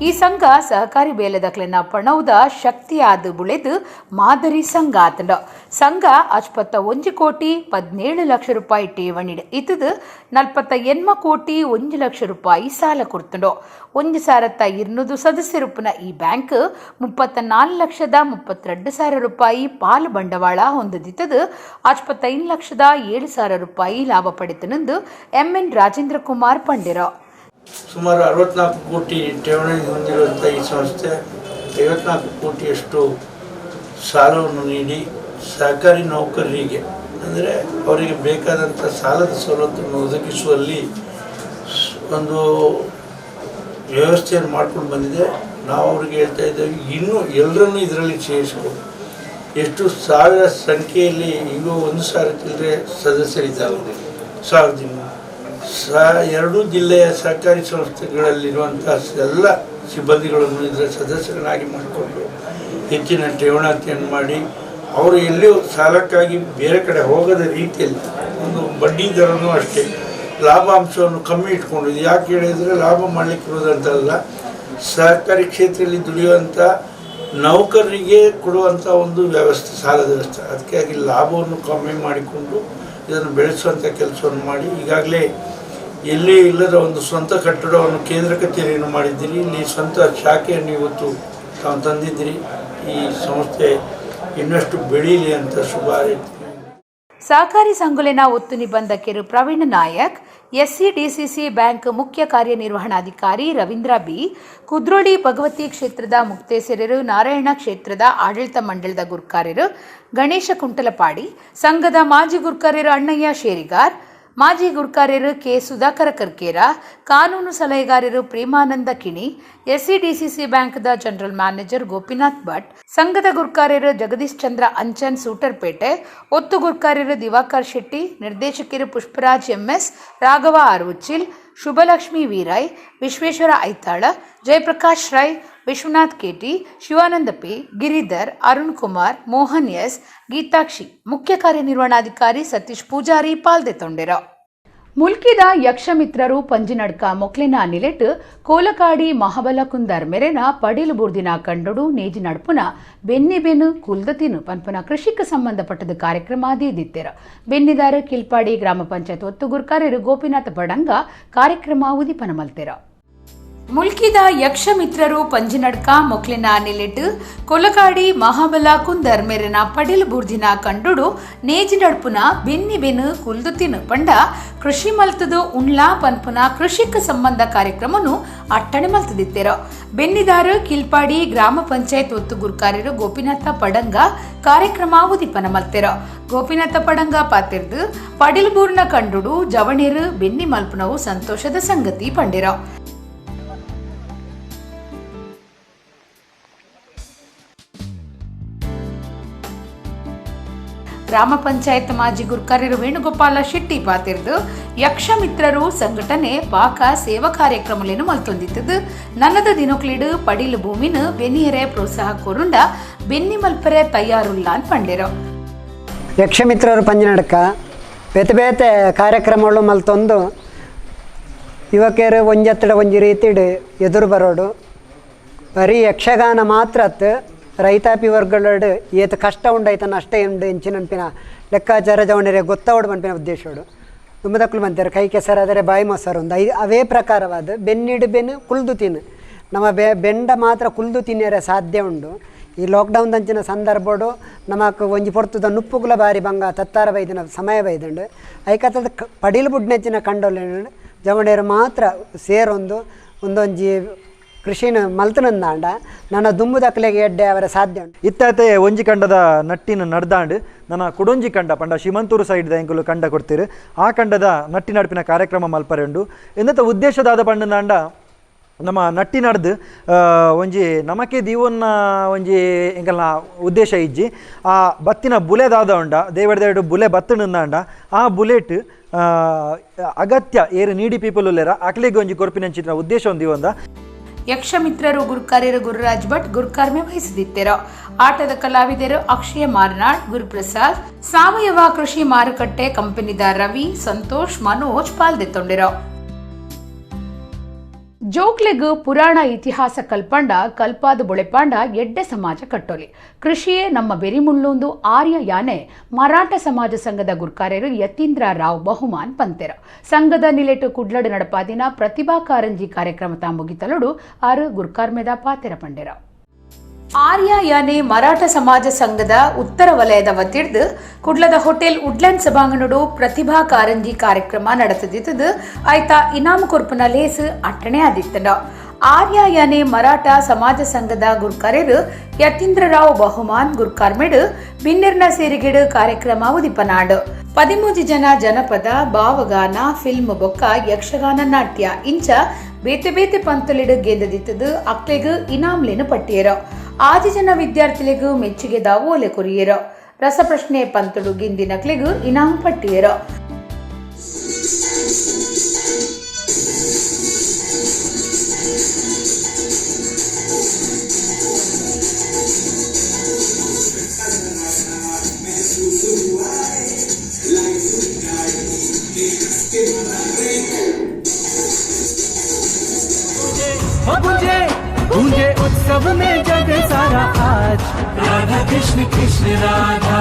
ಈ ಸಂಘ ಸಹಕಾರಿ ಬೇಲೆದಕ್ಲೆನ ಪಣೌದ ಶಕ್ತಿಯಾದ ಬುಳೆದು ಮಾದರಿ ಸಂಘ ಆತಂಡ. ಸಂಘ 51 ಕೋಟಿ 17 ಲಕ್ಷ ರೂಪಾಯಿ ಠೇವಣಿ ಇತ್ತದು 48 ಕೋಟಿ 1 ಲಕ್ಷ ರೂಪಾಯಿ ಸಾಲ ಕೊಡ್ತಂಡು. 1200 ಸದಸ್ಯರುಪ್ಪುನ ಈ ಬ್ಯಾಂಕ್ 34,32,000 ರೂಪಾಯಿ ಪಾಲು ಬಂಡವಾಳ ಹೊಂದಿದ್ದದು 55,07,000 ರೂಪಾಯಿ ಲಾಭ ಪಡೆತನೆಂದು ಎಂಎನ್ ರಾಜೇಂದ್ರ ಕುಮಾರ್ ಪಂಡಿರ.
ಸುಮಾರು 64 ಕೋಟಿ ಠೇವಣಿ ಹೊಂದಿರುವಂಥ ಈ ಸಂಸ್ಥೆ 54 ಕೋಟಿಯಷ್ಟು ಸಾಲವನ್ನು ನೀಡಿ ಸಹಕಾರಿ ನೌಕರರಿಗೆ ಅಂದರೆ ಅವರಿಗೆ ಬೇಕಾದಂಥ ಸಾಲದ ಸವಲತ್ತನ್ನು ಒದಗಿಸುವಲ್ಲಿ ಒಂದು ವ್ಯವಸ್ಥೆಯನ್ನು ಮಾಡ್ಕೊಂಡು ಬಂದಿದೆ. ನಾವು ಅವ್ರಿಗೆ ಹೇಳ್ತಾ ಇದ್ದೇವೆ, ಇನ್ನೂ ಎಲ್ಲರನ್ನೂ ಇದರಲ್ಲಿ ಸೇರಿಸ್ಕೊಂಡು ಎಷ್ಟು ಸಾವಿರ ಸಂಖ್ಯೆಯಲ್ಲಿ ಈಗ 1,000 ಚಿಲ್ಲರೆ ಸದಸ್ಯರಿದ್ದಾರೆ. 1,200 ಎರಡೂ ಜಿಲ್ಲೆಯ ಸಹಕಾರಿ ಸಂಸ್ಥೆಗಳಲ್ಲಿರುವಂಥ ಎಲ್ಲ ಸಿಬ್ಬಂದಿಗಳನ್ನು ಇದರ ಸದಸ್ಯರನ್ನಾಗಿ ಮಾಡಿಕೊಂಡು ಹೆಚ್ಚಿನ ಠೇವಣಾತಿಯನ್ನು ಮಾಡಿ ಅವರು ಎಲ್ಲಿಯೂ ಸಾಲಕ್ಕಾಗಿ ಬೇರೆ ಕಡೆ ಹೋಗದ ರೀತಿಯಲ್ಲಿ ಒಂದು ಬಡ್ಡಿ ದರನೂ ಅಷ್ಟೇ ಲಾಭಾಂಶವನ್ನು ಕಮ್ಮಿ ಇಟ್ಕೊಂಡಿದ್ದು. ಯಾಕೆ ಹೇಳಿದರೆ ಲಾಭ ಮಾಡಲಿಕ್ಕಿರೋದಂತಲ್ಲ, ಸಹಕಾರಿ ಕ್ಷೇತ್ರದಲ್ಲಿ ದುಡಿಯುವಂಥ ನೌಕರರಿಗೆ ಕೊಡುವಂಥ ಒಂದು ವ್ಯವಸ್ಥೆ ಸಾಲದ ವ್ಯವಸ್ಥೆ. ಅದಕ್ಕಾಗಿ ಲಾಭವನ್ನು ಕಮ್ಮಿ ಮಾಡಿಕೊಂಡು ಇದನ್ನು ಬೆಳೆಸುವಂಥ ಕೆಲಸವನ್ನು ಮಾಡಿ ಈಗಾಗಲೇ ಎಲ್ಲಿ ಇಲ್ಲದ ಒಂದು ಸ್ವಂತ ಕಟ್ಟಡವನ್ನು ಕೇಂದ್ರ ಕಚೇರಿಯನ್ನು ಮಾಡಿದ್ದೀರಿ. ಇಲ್ಲಿ ಸ್ವಂತ ಶಾಖೆಯನ್ನು ಇವತ್ತು ತಾವು ತಂದಿದ್ದೀರಿ. ಈ ಸಂಸ್ಥೆ ಇನ್ನಷ್ಟು ಬೆಳೀಲಿ ಅಂತ ಶುಭ ಹಾರೈಸ್ತೀನಿ.
ಸಹಕಾರಿ ಸಂಘಲೆನ ಒತ್ತು ನಿಬಂಧಕರು ಪ್ರವೀಣ್ ನಾಯಕ್, ಎಸ್ಸಿಡಿಸಿಸಿ ಬ್ಯಾಂಕ್ ಮುಖ್ಯ ಕಾರ್ಯನಿರ್ವಹಣಾಧಿಕಾರಿ ರವೀಂದ್ರ ಬಿ, ಕುದ್ರೋಳಿ ಭಗವತಿ ಕ್ಷೇತ್ರದ ಮುಕ್ತೇಸರರು, ನಾರಾಯಣ ಕ್ಷೇತ್ರದ ಆಡಳಿತ ಮಂಡಳದ ಗುರ್ಕಾರ್ಯರು ಗಣೇಶ ಕುಂಟಲಪಾಡಿ, ಸಂಘದ ಮಾಜಿ ಗುರ್ಕಾರ್ಯರು ಅಣ್ಣಯ್ಯ ಶೇರಿಗಾರ್, ಮಾಜಿ ಗುರ್ಕಾರ್ಯರು ಕೆ ಸುಧಾಕರ ಕರ್ಕೇರ, ಕಾನೂನು ಸಲಹೆಗಾರರು ಪ್ರೇಮಾನಂದ ಕಿಣಿ, ಎಸ್ಸಿಡಿಸಿಸಿ ಬ್ಯಾಂಕ್ದ ಜನರಲ್ ಮ್ಯಾನೇಜರ್ ಗೋಪಿನಾಥ್ ಭಟ್, ಸಂಘದ ಗುರ್ಕಾರ್ಯರು ಜಗದೀಶ್ ಚಂದ್ರ ಅಂಚನ್ ಸೂಟರ್ಪೇಟೆ, ಒತ್ತು ಗುರ್ಕಾರ್ಯರು ದಿವಾಕರ್ ಶೆಟ್ಟಿ, ನಿರ್ದೇಶಕರು Pushparaj MS, Raghava R Uchil, Shubhalakshmi V Rai, Vishweshwara Aithal, Jayaprakash Rai, Vishwanath KT, Shivananda P, Giridhar, Arun Kumar, Mohan S, Geethakshi, ಮುಖ್ಯ ಕಾರ್ಯನಿರ್ವಹಣಾಧಿಕಾರಿ ಸತೀಶ್ ಪೂಜಾರಿ ಪಾಲ್ದೆತೊಂಡೆರು.
ಮುಲ್ಕಿದ ಯಕ್ಷಮಿತ್ರರು ಪಂಜಿನಡ್ಕ ಮೊಕ್ಲೆನ ನಿಲೆಟ್ ಕೋಲಕಾಡಿ ಮಹಾಬಲ ಕುಂದರ್ ಮೆರೆನ ಪಡಿಲು ಬುರ್ದಿನ ಕಂಡೊಡು ನೇಜಿ ನಡ್ಪುನ ಬೆನ್ನಿ ಬೆನ್ನು ಕುಲ್ದತಿನು ಪನ್ಪುನ ಕೃಷಿಕ್ ಸಂಬಂಧಪಟ್ಟದ ಕಾರ್ಯಕ್ರಮ ದೀದಿತ್ತೆರ. ಬೆನ್ನಿದಾರ ಕಿಲ್ಪಾಡಿ ಗ್ರಾಮ ಪಂಚಾಯತ್ ಒತ್ತುಗುರ್ಕಾರ್ಯರು ಗೋಪಿನಾಥ ಬಡಂಗ ಕಾರ್ಯಕ್ರಮ ಉದಿಪನ ಮಲ್ತೆರ.
ಮುಲ್ಕಿದ ಯಕ್ಷಮಿತ್ರರು ಪಂಜಿನಡ್ಕ ಮೊಕ್ಲೆನ ನಿಲೆಟ್ ಕೊಲಕಾಡಿ ಮಹಾಬಲ ಕುಂದರ್ ಮೆರೆನ ಪಡಿಲು ಬುರ್ದಿನ ಕಂಡುಡು ನೇಜಿ ನಡ್ಪುನ ಬೆನ್ನಿ ಬೆನ್ನು ಕುಲ್ದು ತಿನ್ನು ಪಂಡ ಕೃಷಿ ಮಲ್ತದು ಉಣ್ಲಾ ಪನ್ಪುನ ಕೃಷಿಕ್ ಸಂಬಂಧ ಕಾರ್ಯಕ್ರಮನು ಅಟ್ಟಣೆ ಮಲ್ತದಿತ್ತೆರು. ಬೆನ್ನಿದಾರು ಕಿಲ್ಪಾಡಿ ಗ್ರಾಮ ಪಂಚಾಯತ್ ಒತ್ತು ಗುರ್ಕಾರ್ಯರು ಗೋಪಿನಾಥ ಪಡಂಗ ಕಾರ್ಯಕ್ರಮ ಉದಿಪನ ಮಲ್ತೆರು. ಗೋಪಿನಾಥ ಪಡಂಗ ಪಾತಿರ್ದು ಪಡಿಲ್ಬೂರ್ನ ಕಂಡುಡು ಜವಣೀರು ಬೆನ್ನಿ ಮಲ್ಪನವು ಸಂತೋಷದ ಸಂಗತಿ ಪಂಡಿರೋ. ಗ್ರಾಮ ಪಂಚಾಯತ್ ಮಾಜಿ ಗುರ್ಕಾರ್ಯರು ವೇಣುಗೋಪಾಲ ಶೆಟ್ಟಿ ಪಾತಿರ್ದು ಯಕ್ಷಮಿತ್ರರು ಸಂಘಟನೆ ಪಾಕ ಸೇವಾ ಕಾರ್ಯಕ್ರಮಲೇನು ಮಲ್ತೊಂದಿತ್ತದು. ನನ್ನದ ದಿನಕ್ಲಿಡು ಪಡಿಲು ಭೂಮಿನ ಬೆನ್ನಿಯರೆ ಪ್ರೋತ್ಸಾಹ ಕೊರುಂಡ ಬೆನ್ನಿ ಮಲ್ಪರೆ ತಯಾರುಲ್ಲ ಅಂತ ಪಂಡಿರು.
ಯಕ್ಷಮಿತ್ರರು ಪಂಜಿನಡ್ಕ ಬೇತೆ ಬೇತೆ ಕಾರ್ಯಕ್ರಮಗಳು ಮಲ್ತೊಂದು ಯುವಕರು ಒಂಜತ್ತಡ ಒಂಜಿ ರೀತಿಡು ಎದುರು ಬರೋಡು. ಬರೀ ಯಕ್ಷಗಾನ ಮಾತ್ರ ರೈತಾಪಿ ವರ್ಗಗಳೋಡು ಏತ ಕಷ್ಟ ಉಂಡಾಯ್ತ ನಷ್ಟ ಉಂಡು ಎಂಚಿನನ್ಪಿನ ಲೆಕ್ಕಾಚಾರ ಜವಣರೆ ಗೊತ್ತಾವಡು ಮನ್ಪಿನ ಉದ್ದೇಶೋಡು ದುಂಬದಕ್ಕಲು ಮಂತಾರೆ ಕೈ ಕೆಸರಾದರೆ ಬಾಯಿ ಮೊಸರು ಒಂದು ಅವೇ ಪ್ರಕಾರವಾದ ಬೆನ್ನಿಡು ಬೆನ್ನು ಕುಲ್ದು ತಿನ್ನು ನಮ್ಮ ಬೆಂಡ ಮಾತ್ರ ಕುಲ್ದು ತಿನ್ನಿಯರೆ ಸಾಧ್ಯ ಉಂಡು. ಈ ಲಾಕ್ಡೌನ್ ದಂಚಿನ ಸಂದರ್ಭಡು ನಮಕ್ ಒಂಜಿ ಪೊರ್ತುದ ನುಪ್ಪುಗುಲ ಬಾರಿ ಬಂಗ ತತ್ತಾರ ಬೈದಿನ ಸಮಯ ಬೈದುಂಡು. ಐಕತ್ತದ ಪಡಿಲು ಬುಡ್ನೆಂಚಿನ ಕಂಡೊಲೆ ಜವಣೇರು ಮಾತ್ರ ಸೇರೊಂದು ಒಂದೊಂಜಿ ಕೃಷಿನ ಮಲ್ತನಂದಾಂಡ ನನ್ನ ದುಂಬುದಕ್ಕಲೆಗೆ ಎಡ್ಡೆ ಅವರ ಸಾಧ್ಯ ಉಂಟು.
ಇತ್ತಾತೆ ಒಂಜಿ ಕಂಡದ ನಟ್ಟಿನ ನಡ್ದಾಂಡ್ ನನ್ನ ಕುಡೊಂಜಿ ಕಂಡ ಪಂಡ ಶಿಮಂತೂರು ಸೈಡ್ದ ಎಂಕುಲು ಕಂಡ ಕೊಡ್ತೀರು. ಆ ಕಂಡದ ನಟ್ಟಿ ನಡ್ಪಿನ ಕಾರ್ಯಕ್ರಮ ಮಲ್ಪರೆ ಉಂಡು. ಎಂದತ ಉದ್ದೇಶದಾದ ಪಂಡಂದಾಂಡ ನಮ್ಮ ನಟ್ಟಿ ನಡ್ದು ಒಂಜಿ ನಮಕೆ ದೀವನ್ನ ಒಂಜಿ ಎಂಕಲ್ನ ಉದ್ದೇಶ ಇಜ್ಜಿ. ಆ ಬತ್ತಿನ ಬುಲೆದಾದ ಉಂಡ ದೇವರದೇಡು ಬುಲೆ ಬತ್ತನಂದಾಂಡ ಆ ಬುಲೆಟ್ ಅಗತ್ಯ ಏರು ನೀಡಿ ಪೀಪಲ್ ಉಲ್ಲೇರ ಅಕ್ಲೆಗೆ ಒಂಜಿ ಕೊರ್ಪಿನಂಚಿನ ಉದ್ದೇಶ ಒಂದು ಒಂದ.
ಯಕ್ಷಮಿತ್ರರು ಗುರುಕಾರ್ಯರು ಗುರುರಾಜ್ ಭಟ್ ಗುರುಕಾರ್ಮೆ ವಹಿಸಿದಿತ್ತೆರು. ಆಟದ ಕಲಾವಿದರು ಅಕ್ಷಯ ಮಾರ್ನಾಡ್, ಗುರುಪ್ರಸಾದ್, ಸಾವಯವ ಕೃಷಿ ಮಾರುಕಟ್ಟೆ ಕಂಪನಿದ ರವಿ, ಸಂತೋಷ್, ಮನೋಜ್ ಪಾಲ್ದೆತ್ತೊಂಡಿರು.
ಜೋಕ್ಲೆಗ್ ಪುರಾಣ ಇತಿಹಾಸ ಕಲ್ಪಾಂಡ ಕಲ್ಪಾದ ಬೊಳೆಪಾಂಡ ಎಡ್ಡೆ ಸಮಾಜ ಕಟ್ಟೋಲಿ. ಕೃಷಿಯೇ ನಮ್ಮ ಬೆರಿಮುಳ್ಳೊಂದು ಆರ್ಯ ಯಾನೆ ಮರಾಠ ಸಮಾಜ ಸಂಘದ ಗುರ್ಕಾರ್ಯರು ಯತೀಂದ್ರ ರಾವ್ ಬಹುಮಾನ್ ಪಂತೆರ. ಸಂಘದ ನಿಲೆಟು ಕುಡ್ಲಡು ನಡಪಾದಿನ ಪ್ರತಿಭಾ ಕಾರಂಜಿ ಕಾರ್ಯಕ್ರಮ ತಾಂಬುಗಿತಲುಡು ಆರು ಗುರ್ಕಾರ್ಮೆದ ಪಾತೆರ ಪಂಡೆರ.
ಆರ್ಯ ಯಾನೆ ಮರಾಠ ಸಮಾಜ ಸಂಘದ ಉತ್ತರ ವಲಯದ ವತಿರ್ದು ಕುಡ್ಲದ ಹೋಟೆಲ್ ವುಡ್ಲ್ಯಾಂಡ್ ಸಭಾಂಗಣಡು ಪ್ರತಿಭಾ ಕಾರಂಜಿ ಕಾರ್ಯಕ್ರಮ ನಡೆಸುತ್ತಿದ್ದು ಆಯ್ತಾ ಇನಾಮು ಕೊರ್ಪುನ ಲೇಸು ಅಟ್ಟಣೆ ಆದಿತ್ತಂಡ. ಆರ್ಯ ಯಾನೆ ಮರಾಠ ಸಮಾಜ ಸಂಘದ ಗುರ್ಕಾರ್ಯರು ಯತೀಂದ್ರರಾವ್ ಬಹುಮಾನ್ ಗುರ್ಕಾರ್ಮೆಡು ಬಿನ್ನೆರ್ನ ಸೇರಿಗೆಡು ಕಾರ್ಯಕ್ರಮ ಉದಿಪನಾಡು. 13 ಜನ ಜನಪದ ಭಾವಗಾನ ಫಿಲ್ಮ್ ಬೊಕ್ಕ ಯಕ್ಷಗಾನ ನಾಟ್ಯ ಇಂಚ ಬೇತೆ ಬೇತೆ ಪಂತಲಿಡು ಗೆಂದದಿತ್ತದು ಅಕ್ಲೆಗ್ ಇನಾಮ್ಲೇನು ಪಟ್ಟಿಯರು. ಆಜಿ ಜನ ವಿದ್ಯಾರ್ಥಿಗಳಿಗೂ ಮೆಚ್ಚುಗೆದ ಓಲೆ ಕೊರಿಯರು. ರಸಪ್ರಶ್ನೆ ಪಂತುಡು ಗಿಂದಿನಕ್ಲೆಗೂ ಇನಾಮ್ ಪಟ್ಟಿಯರು.
गूंजे उत्सव में जग सारा आज राधा कृष्ण कृष्ण राधा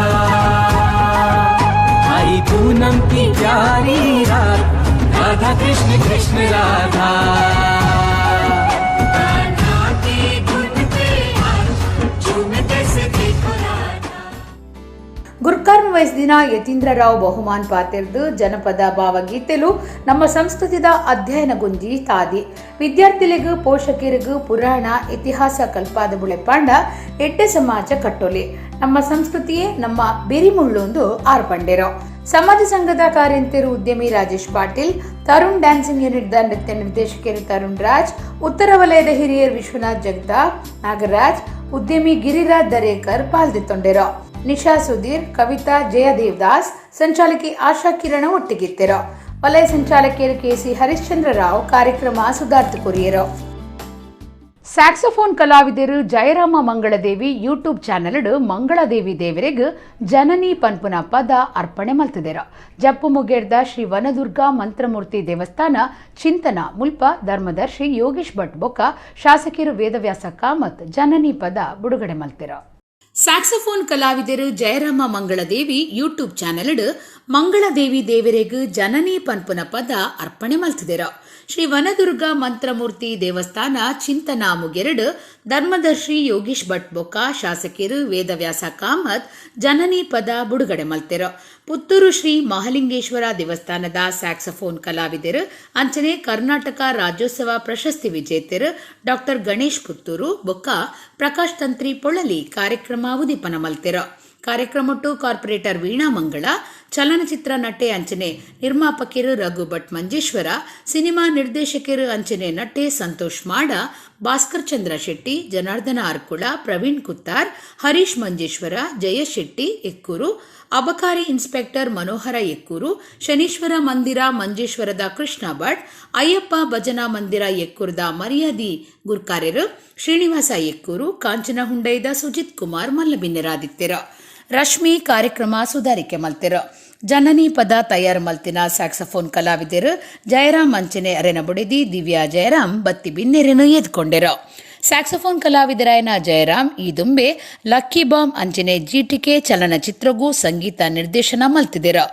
आई पूनम की प्यारी रात राधा कृष्ण कृष्ण राधा
ಗುರ್ಕರ್ಮ ವಯಸ್ಸಿನ ಯತೀಂದ್ರ ರಾವ್ ಬಹುಮಾನ್ ಪಾತಿರ್ದು ಜನಪದ ಭಾವಗೀತೆಲು ನಮ್ಮ ಸಂಸ್ಕೃತಿದ ಅಧ್ಯಯನ ಗುಂಜಿ ತಾದಿ ವಿದ್ಯಾರ್ಥಿಲಿಗೂ ಪೋಷಕರಿಗೂ ಪುರಾಣ ಇತಿಹಾಸ ಕಲ್ಪಾದ ಬುಳೆಪಾಂಡ ಎಡ್ಡೆ ಸಮಾಜ ಕಟ್ಟೋಲಿ ನಮ್ಮ ಸಂಸ್ಕೃತಿಯೇ ನಮ್ಮ ಬೆರಿಮುಳ್ಳೊಂದು ಆರ್ಪಂಡೆರೋ. ಸಮಾಜ ಸಂಘದ ಕಾರ್ಯಂತೆರು ಉದ್ಯಮಿ Rajesh Patil, Tarun dancing unit the ನೃತ್ಯ ನಿರ್ದೇಶಕರು ತರುಣ್ ರಾಜ್, ಉತ್ತರ ವಲಯದ ಹಿರಿಯರು ವಿಶ್ವನಾಥ್ ಜಗತಾಪ್, ನಾಗರಾಜ್, ಉದ್ಯಮಿ ಗಿರಿರಾಜ್ ದರೇಕರ್ ಪಾಲ್ದಿತ್ತೊಂಡೆರೋ. ನಿಶಾ ಸುಧೀರ್, ಕವಿತಾ ಜಯದೇವದಾಸ್, ಸಂಚಾಲಕಿ ಆಶಾ ಕಿರಣ ಒಟ್ಟಿಗಿತ್ತಿರೋ. ವಲಯ ಸಂಚಾಲಕಿಯರು ಕೆಸಿ ಹರಿಶ್ಚಂದ್ರ ರಾವ್ ಕಾರ್ಯಕ್ರಮ ಸುಧಾರ್ಥ ಕೊರಿಯರೋ.
ಸ್ಯಾಕ್ಸೋಫೋನ್ ಕಲಾವಿದರು ಜಯರಾಮ ಮಂಗಳದೇವಿ ಯೂಟ್ಯೂಬ್ ಚಾನೆಲ್ ಮಂಗಳದೇವಿ ದೇವರಿಗೆ ಜನನಿ ಪನ್ಪುನ ಪದ ಅರ್ಪಣೆ ಮಲ್ತಿದೆರು. ಜಪ್ಪು ಮುಗೇರ್ದ ಶ್ರೀ ವನದುರ್ಗಾ ಮಂತ್ರಮೂರ್ತಿ ದೇವಸ್ಥಾನ ಚಿಂತನ ಮುಲ್ಪ ಧರ್ಮದರ್ಶಿ ಯೋಗೇಶ್ ಭಟ್ ಬೊಕ್ಕ ಶಾಸಕರು ವೇದವ್ಯಾಸ ಕಾಮತ್ ಜನನಿ ಪದ ಬಿಡುಗಡೆ ಮಲ್ತಿರು.
ಸ್ಯಾಕ್ಸೋಫೋನ್ ಕಲಾವಿದರು ಜಯರಾಮ ಮಂಗಳದೇವಿ ಯೂಟ್ಯೂಬ್ ಚಾನೆಲ್ ಮಂಗಳದೇವಿ ದೇವರಿಗೆ ಜನನಿ ಪನ್ಪುನ ಪದ ಅರ್ಪಣೆ ಮಲ್ತಿದೆರು. ಶ್ರೀ ವನದುರ್ಗಾ ಮಂತ್ರಮೂರ್ತಿ ದೇವಸ್ಥಾನ ಚಿಂತನ ಮುಗೆರಡು ಧರ್ಮದರ್ಶಿ ಯೋಗೀಶ್ ಭಟ್ ಬೊಕ್ಕ ಶಾಸಕರು ವೇದವ್ಯಾಸ ಕಾಮತ್ ಜನನಿ ಪದ ಬಿಡುಗಡೆ ಮಲ್ತೆರು. ಪುತ್ತೂರು ಶ್ರೀ ಮಹಾಲಿಂಗೇಶ್ವರ ದೇವಸ್ಥಾನದ ಸ್ಯಾಕ್ಸೋಫೋನ್ ಕಲಾವಿದರು ಅಂಚನೆ ಕರ್ನಾಟಕ ರಾಜ್ಯೋತ್ಸವ ಪ್ರಶಸ್ತಿ ವಿಜೇತರು ಡಾಕ್ಟರ್ ಗಣೇಶ್ ಪುತ್ತೂರು ಬೊಕ್ಕ ಪ್ರಕಾಶ್ ತಂತ್ರಿ ಪೊಳಲಿ ಕಾರ್ಯಕ್ರಮ ಉದೀಪನ ಮಲ್ತೆರು. ಕಾರ್ಯಕ್ರಮಟ್ಟು ಕಾರ್ಪೊರೇಟರ್ ವೀಣಾ ಮಂಗಳ, ಚಲನಚಿತ್ರ ನಟೆ ಅಂಚನೆ ನಿರ್ಮಾಪಕರು ರಘು ಭಟ್ ಮಂಜೇಶ್ವರ, ಸಿನಿಮಾ ನಿರ್ದೇಶಕರು ಅಂಚನೆ ನಟೆ ಸಂತೋಷ್ ಮಾಡ, ಭಾಸ್ಕರ್ ಚಂದ್ರ ಶೆಟ್ಟಿ, ಜನಾರ್ದನ ಆರ್ಕುಳ, ಪ್ರವೀಣ್ ಕುತ್ತಾರ್, ಹರೀಶ್ ಮಂಜೇಶ್ವರ, ಜಯ ಶೆಟ್ಟಿ ಎಕ್ಕೂರು, ಅಬಕಾರಿ ಇನ್ಸ್ಪೆಕ್ಟರ್ ಮನೋಹರ ಎಕ್ಕೂರು, ಶನೀಶ್ವರ ಮಂದಿರ ಮಂಜೇಶ್ವರದ ಕೃಷ್ಣ ಭಟ್, ಅಯ್ಯಪ್ಪ ಭಜನಾ ಮಂದಿರ ಎಕ್ಕೂರದ ಮರ್ಯಾದಿ ಗುರ್ಕಾರ್ಯರು ಶ್ರೀನಿವಾಸ ಎಕ್ಕೂರು, ಕಾಂಚನ ಹುಂಡೈದ ಸುಜಿತ್ ಕುಮಾರ್ ಮಲ್ಲಬಿನ್ನರಾದಿತ್ಯರು. ರಶ್ಮಿ ಕಾರ್ಯಕ್ರಮ ಸುಧಾರಿಕೆ ಮಲ್ತಿರು. ಜನನಿ ಪದ ತಯಾರು ಮಲ್ತಿನ ಸ್ಯಾಕ್ಸೋಫೋನ್ ಕಲಾವಿದರು ಜಯರಾಮ್ ಅಂಚನೆ ಅರೆನ ಬುಡಿದಿ ದಿವ್ಯಾ ಜಯರಾಮ್ ಬತ್ತಿ ಬಿನ್ನೆರೆನು ಎದ್ಕೊಂಡೆರು. ಸ್ಯಾಕ್ಸೋಫೋನ್ ಕಲಾವಿದರಾಯನ ಜಯರಾಮ್ ಈ ದುಂಬೆ ಲಕ್ಕಿ ಬಾಂಬ್ ಅಂಚನೆ ಜಿಟಿಕೆ ಚಲನಚಿತ್ರಗೂ ಸಂಗೀತ ನಿರ್ದೇಶನ ಮಲ್ತಿದಿರು.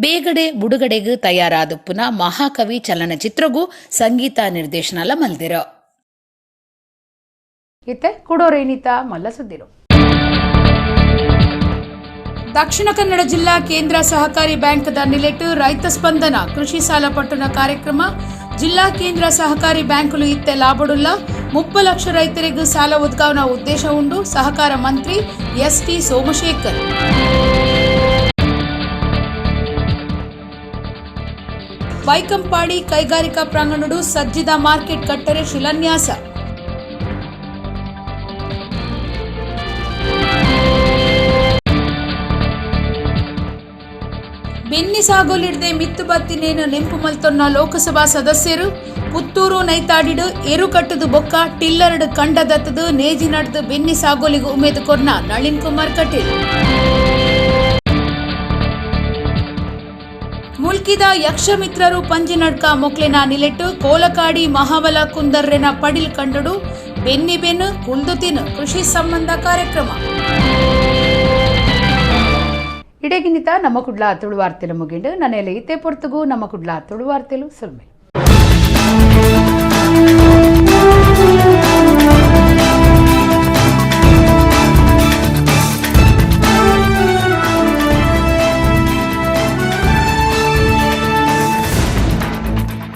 ಬೇಗಡೆ ಬುಡುಗಡೆಗೂ ತಯಾರಾದ ಪುನಃ ಮಹಾಕವಿ ಚಲನಚಿತ್ರಗೂ ಸಂಗೀತ ನಿರ್ದೇಶನಲ ಮಲ್ದಿರು.
ಇತ್ತೆ ಕುಡೋರೇನಿತ ಮಲ್ಲ ಸುದ್ದಿರು.
ದಕ್ಷಿಣ ಕನ್ನಡ ಜಿಲ್ಲಾ ಕೇಂದ್ರ ಸಹಕಾರಿ ಬ್ಯಾಂಕ್ದ ನಿಲೆಟ್ ರೈತ ಸ್ಪಂದನ ಕೃಷಿ ಸಾಲ ಪಟ್ಟಣ ಕಾರ್ಯಕ್ರಮ. ಜಿಲ್ಲಾ ಕೇಂದ್ರ ಸಹಕಾರಿ ಬ್ಯಾಂಕುಲು ಇತ್ತೆ ಲಾಭಡುಲ್ಲ 30 ಲಕ್ಷ ರೈತರಿಗೂ ಸಾಲ ಒದಗಾವನ ಉದ್ದೇಶ ಉಂಡು. ಸಹಕಾರ ಮಂತ್ರಿ ಎಸ್ಟಿ ಸೋಮಶೇಖರ್. ಬೈಕಂಪಾಡಿ ಕೈಗಾರಿಕಾ ಪ್ರಾಂಗಣಡು ಸಜ್ಜಿದ ಮಾರ್ಕೆಟ್ ಕಟ್ಟರೆ ಶಿಲಾನ್ಯಾಸ. ಬೆನ್ನಿ ಸಾಗೋಲಿಡದೆ ಮಿತ್ತು ಬತ್ತಿನೇನು ನೆಂಪು ಮಲ್ತೊನ್ನ ಲೋಕಸಭಾ ಸದಸ್ಯರು. ಪುತ್ತೂರು ನೈತಾಡಿಡು ಎರು ಕಟ್ಟದು ಬೊಕ್ಕ ಟಿಲ್ಲರಡು ಕಂಡದತ್ತದು ನೇಜಿ ನಡೆದು ಬೆನ್ನಿ ಸಾಗೋಲಿಗೆ ಉಮೇದು ಕೊರ್ನ ನಳಿನ್ ಕುಮಾರ್ ಕಟೀಲ್. ಮುಲ್ಕಿದ ಯಕ್ಷಮಿತ್ರರು ಪಂಜಿನಡ್ಕ ಮೊಕ್ಲೆನ ನಿಲೆಟ್ಟು ಕೋಲಕಾಡಿ ಮಹಾಬಲ ಕುಂದರ್ರೆನ ಪಡಿಲ್ ಕಂಡಡು ಬೆನ್ನಿ ಬೆನ್ನು ಕುಲ್ದು ತಿನ್ನು ಕೃಷಿ ಸಂಬಂಧ ಕಾರ್ಯಕ್ರಮ.
ಇಡಗಿನಿತ ನಮ್ಮ ಕುಡ್ಲ ತುಳುವಾರ್ತೆಲು ಮುಗಿಂಡು ನನ್ನೆಲ್ಲ ಇತ್ತೆ ಪೊರ್ತುಗು ನಮ್ಮ ಕುಡ್ಲ ತುಳುವಾರ್ತೆಲು ಸುಲ್ಮೆ.